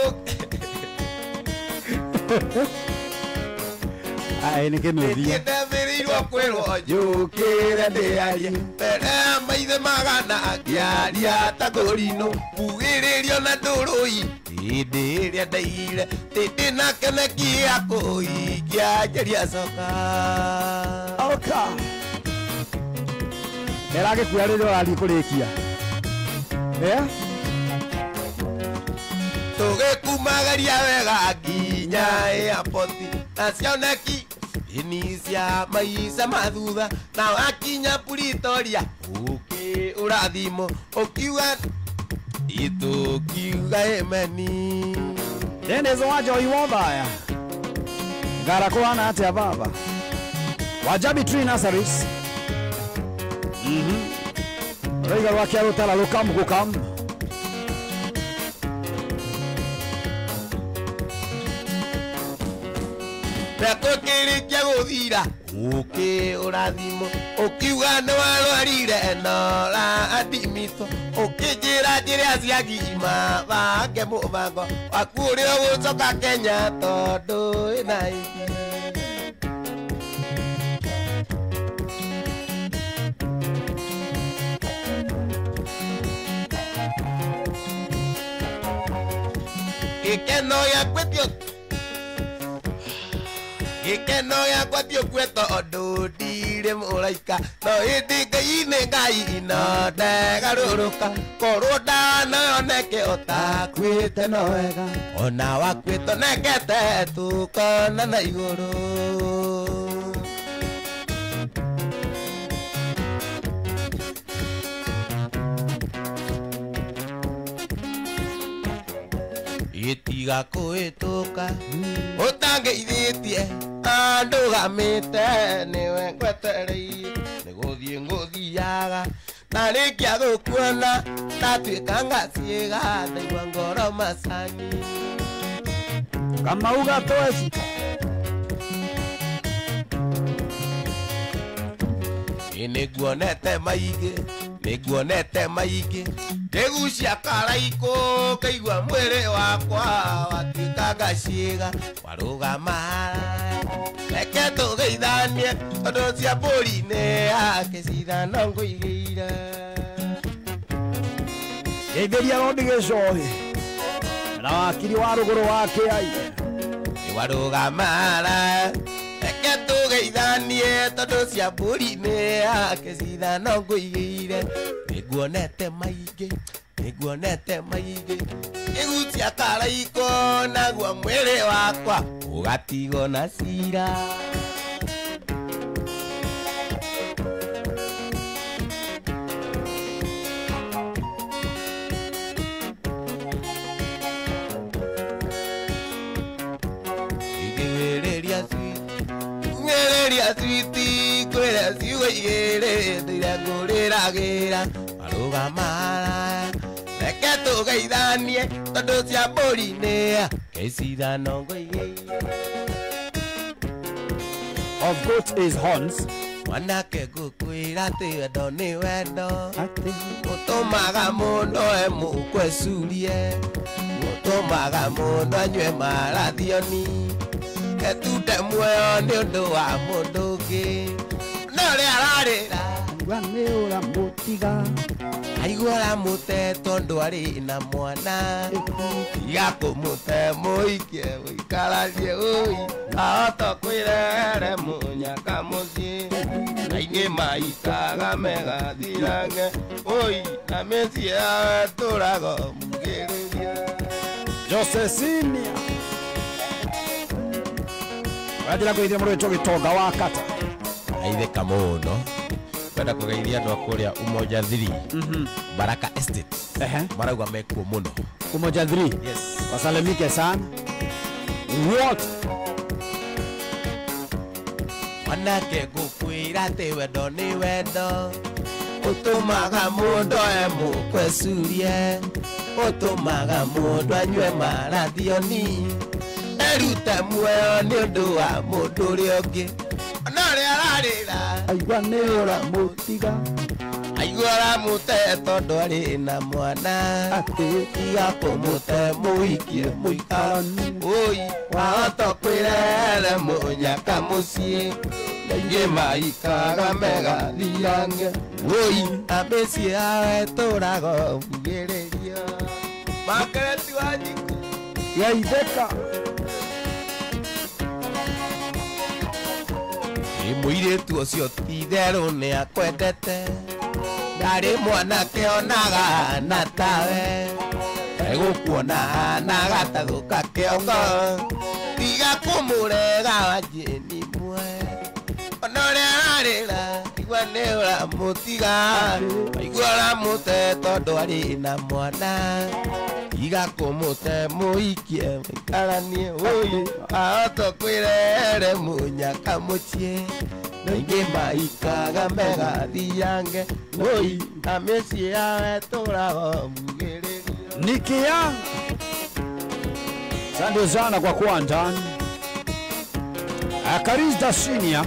Ai nĩ kĩnũthia. Ndambĩrĩirwo kwĩrwo njũkĩre ndĩarie mbere ya maithe magana ngĩaria ta kũrinũ kugĩrĩrio na ndũrũi hĩndĩ ĩrĩa ndaire ndĩna kĩoneki gĩa kũhikia njĩria coka. Oka. Nĩragĩkua rĩrĩa ũrathiĩ kũrĩkia. Tũgĩkumagĩria wega nginya airport na cioneki ini cia maica ma thutha na wakinya Pretoria ũkĩ ũrathimo ũkiuga itũkiuga ĩmeni. Dennis wa Joy Wothaya. Ngara kũhana atĩa baba? Wajabi Tree Nurseries. Rwĩga rwa Kĩarũtara rũkamu gũkamu. Ndakũkĩrĩkia gũthira ũkĩũra thimũ ũkiuga nĩ warwarire nora andimitwo ũkĩnjĩra njĩra cia ngima bange mũbango waku ũrĩa ũgũcoka Kenya tondũ ĩna ithi. Gĩkeno gĩakwa ti gĩkeno gĩakwa ti ũkue tondũ ndirĩ mũraika no ĩndĩ Ngai nĩ Ngai no ndegarũrũka korwo ndanayoneke ũtakuĩte no wega ona wakuĩte onekete tũkonana igũrũ. Itiga kũhĩtũka ũtangeithĩtie andũgamĩte nĩwe ngwetereire nĩgũthiĩ ngũthiaga ndarĩkia gũkuona ndatuĩka ngaciĩga ndaigua ngoro macani. Kamau Gatoeci. Nĩnguonete maingĩ nĩnguonete maingĩ ndĩgucia karaikũ ngaigua mwĩrĩ wakwa watuĩka ngaciĩga warũgama reke tũgeithanie tondũ cia mbũri-inĩ yake cithano ngũigĩire. Geithĩria Rodi Gĩcohi na wakiri wa rũgũrũ wa Kĩai. Warũgama reke tũgeithanie tondũ cia mbũri-inĩ yake cithano ngũigĩire. Nĩnguonete maingĩ nĩnguonete maingĩ ngĩgucia karaikũ naguo mwĩrĩ wakwa ũgatigwo na cira. Ngĩgĩrĩria ngĩrĩria switi kwĩra ciugo igĩrĩ ndĩire ngũrĩragĩra warũgama reke tũgeithanie tondũ cia mbũri-inĩ kecithano ngũigĩire. Of goat is horns. Mwanake ngũkwĩra atĩ wendo nĩ wendo ũtũmaga mũndũ emũkwe curie ũtũmaga mũndũ anyue marathioni etunde muoyo nĩ ũndũ wa mũndũ ũngĩ no ũrĩa ararĩra Aigua nĩ ũramũtiga aigua ũramũte tondũ arĩ na mwana tiga kũmũte mũikie ũikaranie ũi ahota kwĩrehere mũnyaka mũciĩ aingĩ maikaga megathirange ũi na mĩciĩ yao ĩtũraga mũgĩrĩrie. Jose Senior Wanjĩra kũgeithia mũndũ wĩtwo Gĩtonga wa Kata. Aithĩka mũno kwenda kũgeithia andũ a kũrĩa Umoja 3 Baraka Estate. Marauga mekuo mũno Umoja 3. Yes. Wasalimike sana. What? Mwanake ngũkwĩra atĩ wendo nĩ wendo ũtũmaga mũndũ emũkwe curie ũtũmaga mũndũ anyue marathioni erute muoyo nĩ ũndũ wa mũndũ ũrĩa ũngĩ ona ũrĩa ararĩra Aigua nĩ ũramũtiga aigua ũramũte tondũ arĩ na mwana atĩ tiga kũmũte mũikie mũikaranie ũi wahota kwĩrehere mũnyaka mũciĩ aingĩ maikaga megathiange ũi na mĩciĩ yao ĩtũraga mbugĩrĩrio. Makereti wa Njiku Geithĩka. Mũirĩtu ũcio ti-itherũ nĩ akwendete ndarĩ mwanake onaga na tawe egũkuona na gatagũka kĩongo tiga kũmũrega wanjĩni muoe ona ũrĩa ararĩra aigua nĩ ũramũtiga aigua ũramũte tondũ arĩ na mwana tiga kũmũte mũikie mũikaranie ũi ahota kwĩrehere mũnyaka mũciĩ Aingĩ maikaga megathiange Oi na mĩciĩ yao ĩtũraga mbugĩrĩrio. Nikia asante sana kwa kuwa ndani. Akarizda Senior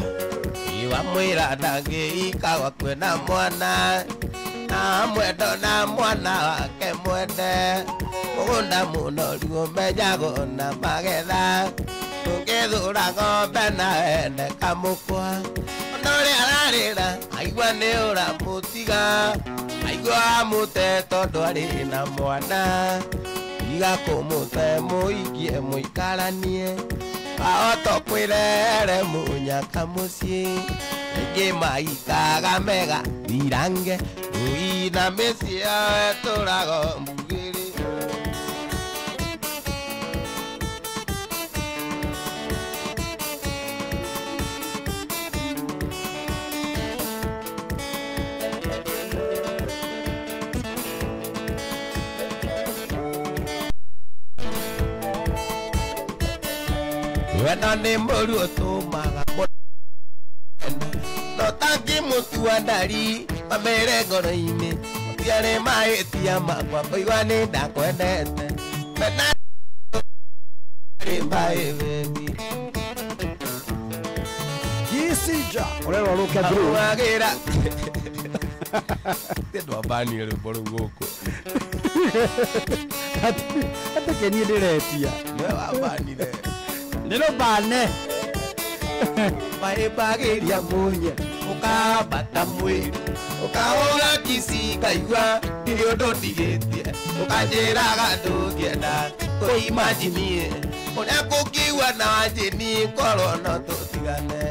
Iwamwĩra ndangĩikaga kwĩna mwana na mwendo na mwana wake mwende mũgũnda mũnoru ũmenyagwo na magetha ũngĩthũra ng'ombe na wende kamũkwa ona ũrĩa ararĩra aigua nĩ ũramũtiga aigua amũte tondũ arĩ na mwana iga kũmũte mũikie mũikaranie ahota kwĩrere mũnyaka mũciĩ aingĩ maikaga mega thirange ui na mĩciĩ yao ĩtũraga mbugĩrĩrio. Wendo nĩ mũru ũtũmaga mũndũ no tangĩmũtua ndari mamere ngoro-inĩ matiarĩ mahĩtia makwa kũigua nĩ ndakwendete mena rĩ maĩbeti Kisija ũrerwo rũke through agĩra ndwambanire rwĩmbo rũu gũkũ atĩ keniĩ ndĩretia nĩwe wambanire nĩrũbane maĩmbagĩria munye ũkambata mwĩrĩ ũkahũra kici ngaigua ndirĩ ũndũ ndigĩtie ũkanjĩraga ndũngĩenda kũimanjinie ũrĩa kũngĩigua na wanjĩni korwo no tũtigane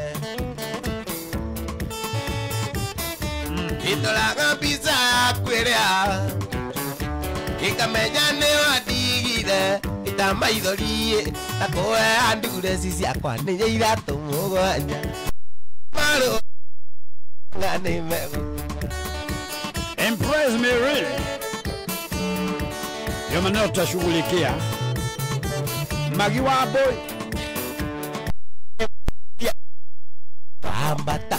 ĩndoraga mbica yaku ĩrĩa ĩkamenya nĩ wandigire ĩtamaithori na kũhea ndure ci ciakwa nĩ ithatũ mũgwanja marũ nĩ megũ. Impress me really. Yo maneno tutashughulikia. Magi wa boy kambata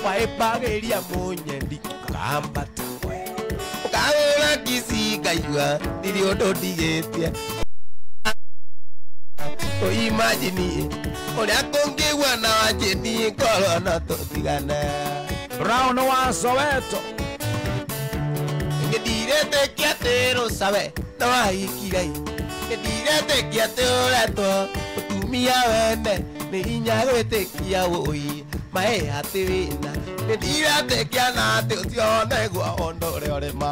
waĩmbagĩria mũnyendi kambata ũkahũra kici ngaigua ndirĩ ũndũ ndigĩtie ũimajini ũrĩa kũngĩigua na wanjĩni korwo no tũtigane. Brown wa Soweto nĩndiretĩkia atĩ rũcawe no wahikire nĩndiretĩkia atĩ ũretwo mũtumia wene nĩ hinya gwĩtĩkia wũi maĩ atĩ wĩna nĩndiretĩkia na atĩ ũcio nĩguo ũndũ ũrĩa ũrĩma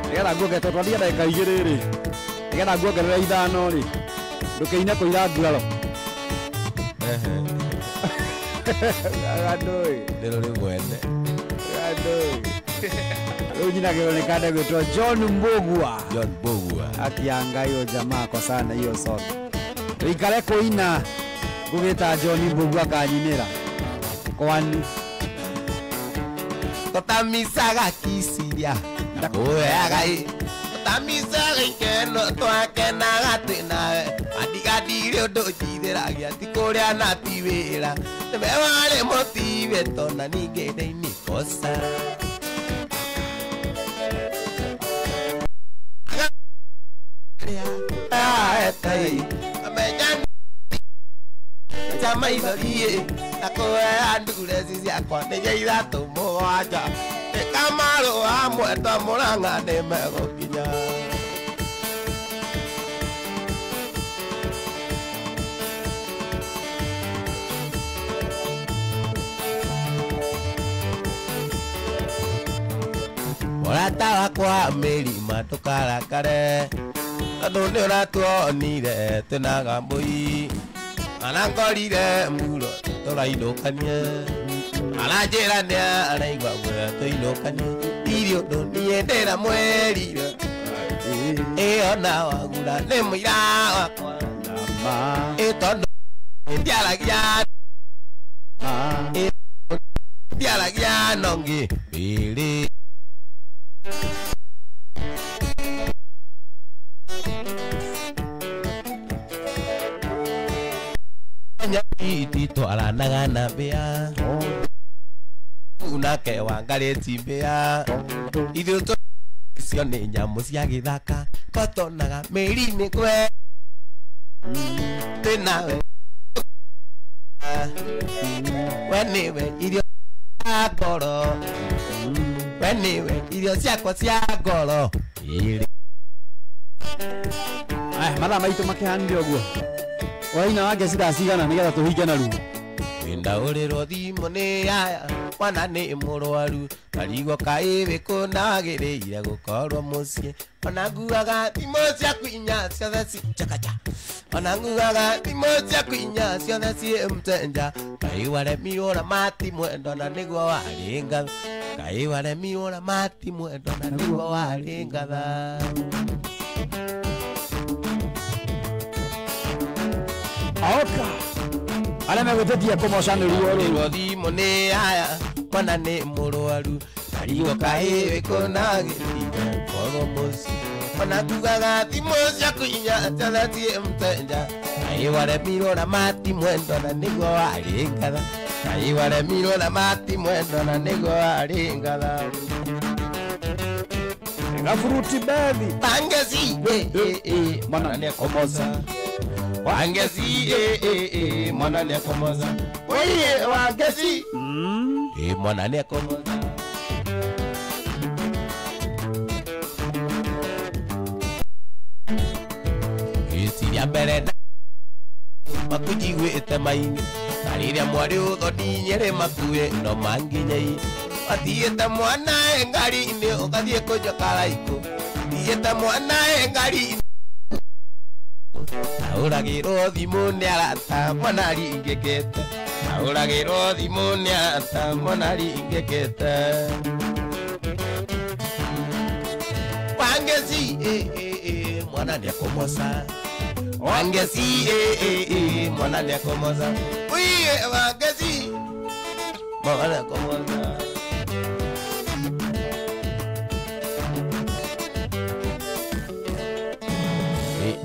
nĩgetha nguongerere twathiĩ ndagĩka igĩrĩ rĩ nĩgetha nguongerere ithano rĩ ndũkĩine kũira nguraro andũ nĩ rũrĩ mwene andũ rĩu nyinagĩrwo nĩ kande gwĩtwo John Mbugua. John Mbugua akianga hiyo jamaa kwa sana hiyo song ikare kũina ngũgĩta John Mbugua kanyinĩra kwani tũtamicaga kiciria na kũheaga ĩ tũtamicaga ikeno twakenaga twĩ nawe andigandirĩ ũndũ njithĩragia ti kũrĩa na ti wĩra nĩwe warĩ mũtibe tona ningĩ ndĩini kosa amenya maithori na kũhea ndure ci ciakwa nĩ ithatũ mũgwanja ĩkamarũ wa mwendwa mũrang'a nĩ megũkinya. Mũrata wakwa mĩrima ndũkarakare tondũ nĩ ũratuonire twĩna ngambũi arangorire muro tũrainũkanie aranjĩra nĩ araigua guoya tũinũkanie ndirĩ ũndũ niĩ ndĩramwĩrire ĩyo na wagura nĩ mũira wakwa ĩ tondũ ndiaragia ndiaragia nongĩ ĩrĩ Ititwaranaga na mbĩa unake wangarĩti mbĩa ithuĩ icio nĩ nyamũ cia gĩthaka kotonaga mĩri-inĩ kwe twĩnawe we nĩwe irio cia ngoro we nĩwe irio ciakwa cia ngoro. Aya mathaa maitũ makĩhanire ũguo waina wake citacigana nĩgetha tũhinge na ruo. Ndaũrĩrwo thimũ nĩ aya mwana nĩ mũrwaru karigwo kaĩ wĩkũ nagĩrĩire gũkorwo mũciĩ ona nguaga thimũ ciaku inya ciothe ci chakacha ona nguaga thimũ ciaku inya ciothe ciĩ mtenja kaĩ waremirwo na mati mwendo na nĩguo warĩ ngatha kaĩ waremirwo na mati mwendo na nĩguo warĩ ngatha. Aoka arĩa megwĩtĩtie kũmoca nĩ ruo rũrwo thimũ nĩ aya mwana nĩ mũrwaru karigwo kaĩ wĩkũ nagĩrĩire gũkorwo mũciĩ ona ngugaga thimũ ciaku inya ciothe ciĩ mtenja kaĩ waremirwo na mati mwendo na nĩguo warĩ ngatha kaĩ waremirwo na mati mwendo na nĩguo warĩ ngatha. Gaburuti bethi Wangeci mwana nĩekomoca Wangeci mwana nĩekomoca oye Wangeci mwana nĩekomoca. Ĩciria mbere makunjiguĩte maini na rĩrĩa mwarĩ ũthoni nyĩrĩ makuĩ no manginyei wathiĩte mwana ngari-inĩ ũgathiĩ kũnyua karaikũ thiĩte mwana ngari-inĩ ahũragĩrwo thimũ nĩ arata mwana ringĩkĩte ahũragĩrwo thimũ nĩ arata mwana ringĩkĩte. Wangeci mwana nĩekũmoca Wangeci mwana nĩekũmoca uiye Wangeci mwana nĩekũmoca.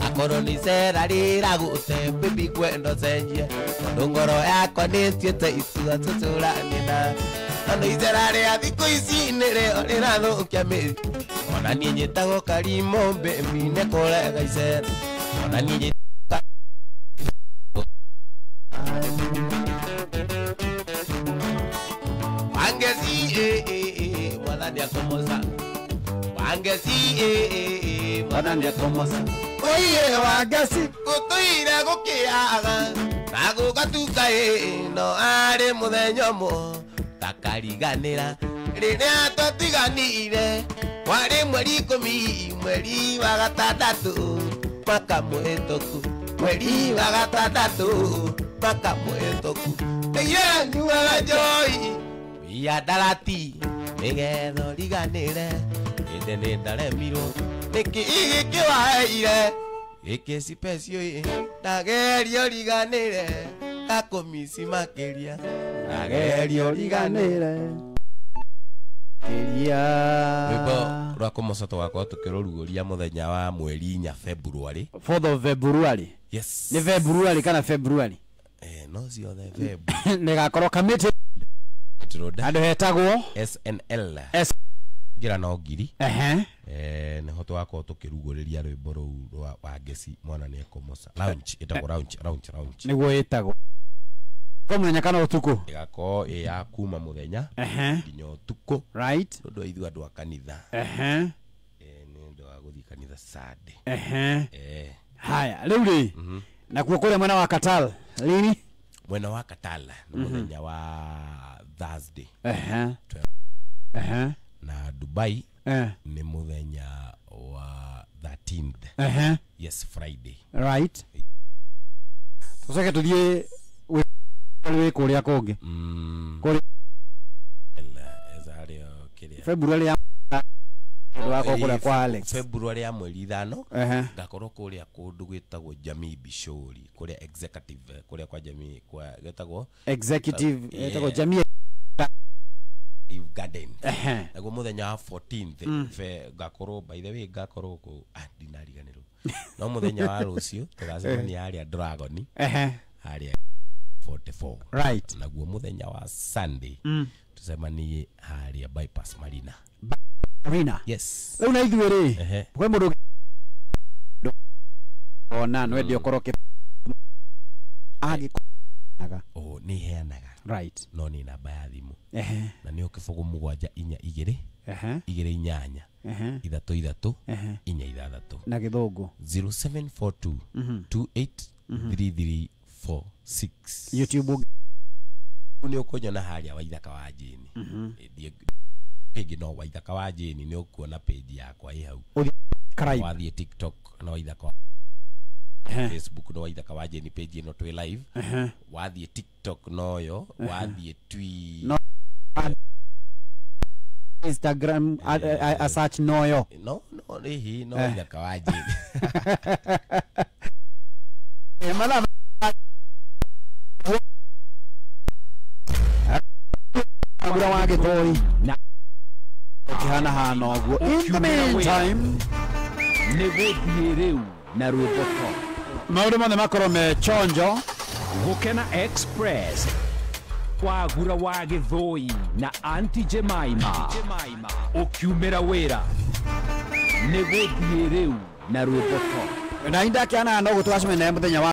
Akorwo nĩ icera rĩragũte baby kwendo cenjia tondũ ngoro yakwa nĩtuĩte itua tũtũrane na tondũ icera rĩa thikũ ici nĩrĩo rĩrathũkia mĩri ona niĩ nyĩtagwo Karimũ baby nĩ kũrega icera ona niĩ nyĩtagwo Wangeci mwana nĩekũmoca Wangeci mwana nĩekũmoca oye Wangeci gũtũire gũkĩaga na gũgatuka no arĩ mũthenya ũmwe takariganĩra rĩrĩa twatiganire warĩ mweri ikũmi mweri wa gatandatũ mwaka mũhĩtũku mweri wa gatandatũ mwaka mũhĩtũku nĩnyuaga njohi mĩandarati nĩgetha ũriganĩre ĩndĩ nĩndaremirwo nĩkĩ gĩkĩ waheire gĩkĩ cipecio ndageria ũriganĩre ngakũmici makĩria ndageria ũriganĩre kĩria. Rwĩmbo rwa kũmoca tũgakorwo tũkĩrũrugũria mũthenya wa mweri 4 February 4th of February. Yes. Nĩ February kana February? No ciothe Feb. Nĩgakorwo kamĩtĩ andũ hetagwo SNL ngira no ngiri niho twakorwo tukiruguriria rwimbo rũu rwa Wangeci mwana nĩekũmoca lounge ĩtagwo lounge lounge lounge nĩguo ĩtagwo ko mũthenya kana ũtukũ ĩgakorwo ĩ ya kuma mũthenya nginya ũtukũ right tondũ ithuĩ andũ a kanitha nĩ ũndũ wa gũthiĩ kanitha Sunday. Haya rĩu rĩ nakuo kũrĩa mwena wa Katal lini mwena wa Katal nĩ mũthenya wa Thursday na Dubai ni muthenya wa 13th. Yes, Friday. Right. Tucoke tuthie wi kuria kungi. Kuria February ya wako kuria kwa Alex. February ya mweri 5 ngakorwo kuria kundu gwitagwo Jamii Bishori kuria executive kuria kwa Jamii kwa gwitagwo executive gwitagwo Jamii Garden. Naguo muthenya wa 14th fe ngakorwo by the way ngakorwo ku ndinariganirwo no muthenya wa rucio tugacemania haria Dragon haria 44. Right. Naguo muthenya wa Sunday tucemanie haria Bypass Marina. Marina. Yes. Rĩu na ithuĩ rĩ, Ehe. kwĩ mũndũ ona nwende ũkorwo angĩkũnaga. Oh, nĩ heanaga. Right. No nĩ namba ya thimũ. Ehe. Na nĩyo 0 7 4 2 Ehe. 2 8 Ehe. 3 3 Ehe. 4 6. Na gĩthũngũ. 0742 28 33 46. YouTube Nĩ ũkũnyona harĩa Waithaka wa Jane. Page no Waithaka wa Jane nĩ ũkuona page yakwa ĩ hau. Subscribe. Wathiĩ TikTok no Waithaka wa Ehe. Facebook no Waithaka wa Jane page ĩno twĩ live. Ehe. Wathiĩ TikTok noyo, wathiĩ twi No. Instagram a search noyo. No no rĩhi no Waithaka wa Jane. Mathaa Agura wa Gĩthũri na ũkĩhana hana ũguo. In the meantime, nĩ gũthiĩ rĩu na rwĩmbo top. Maũndũ mothe makorwo me chonjo. Gũkena Express wagura wa Gĩthũi na Aunty Jemima ũkiumĩra wĩra nĩ gũthiĩ rĩu na rwĩmbo top. Na indakĩhana hana ũguo tũgacemania naye mũthenya wa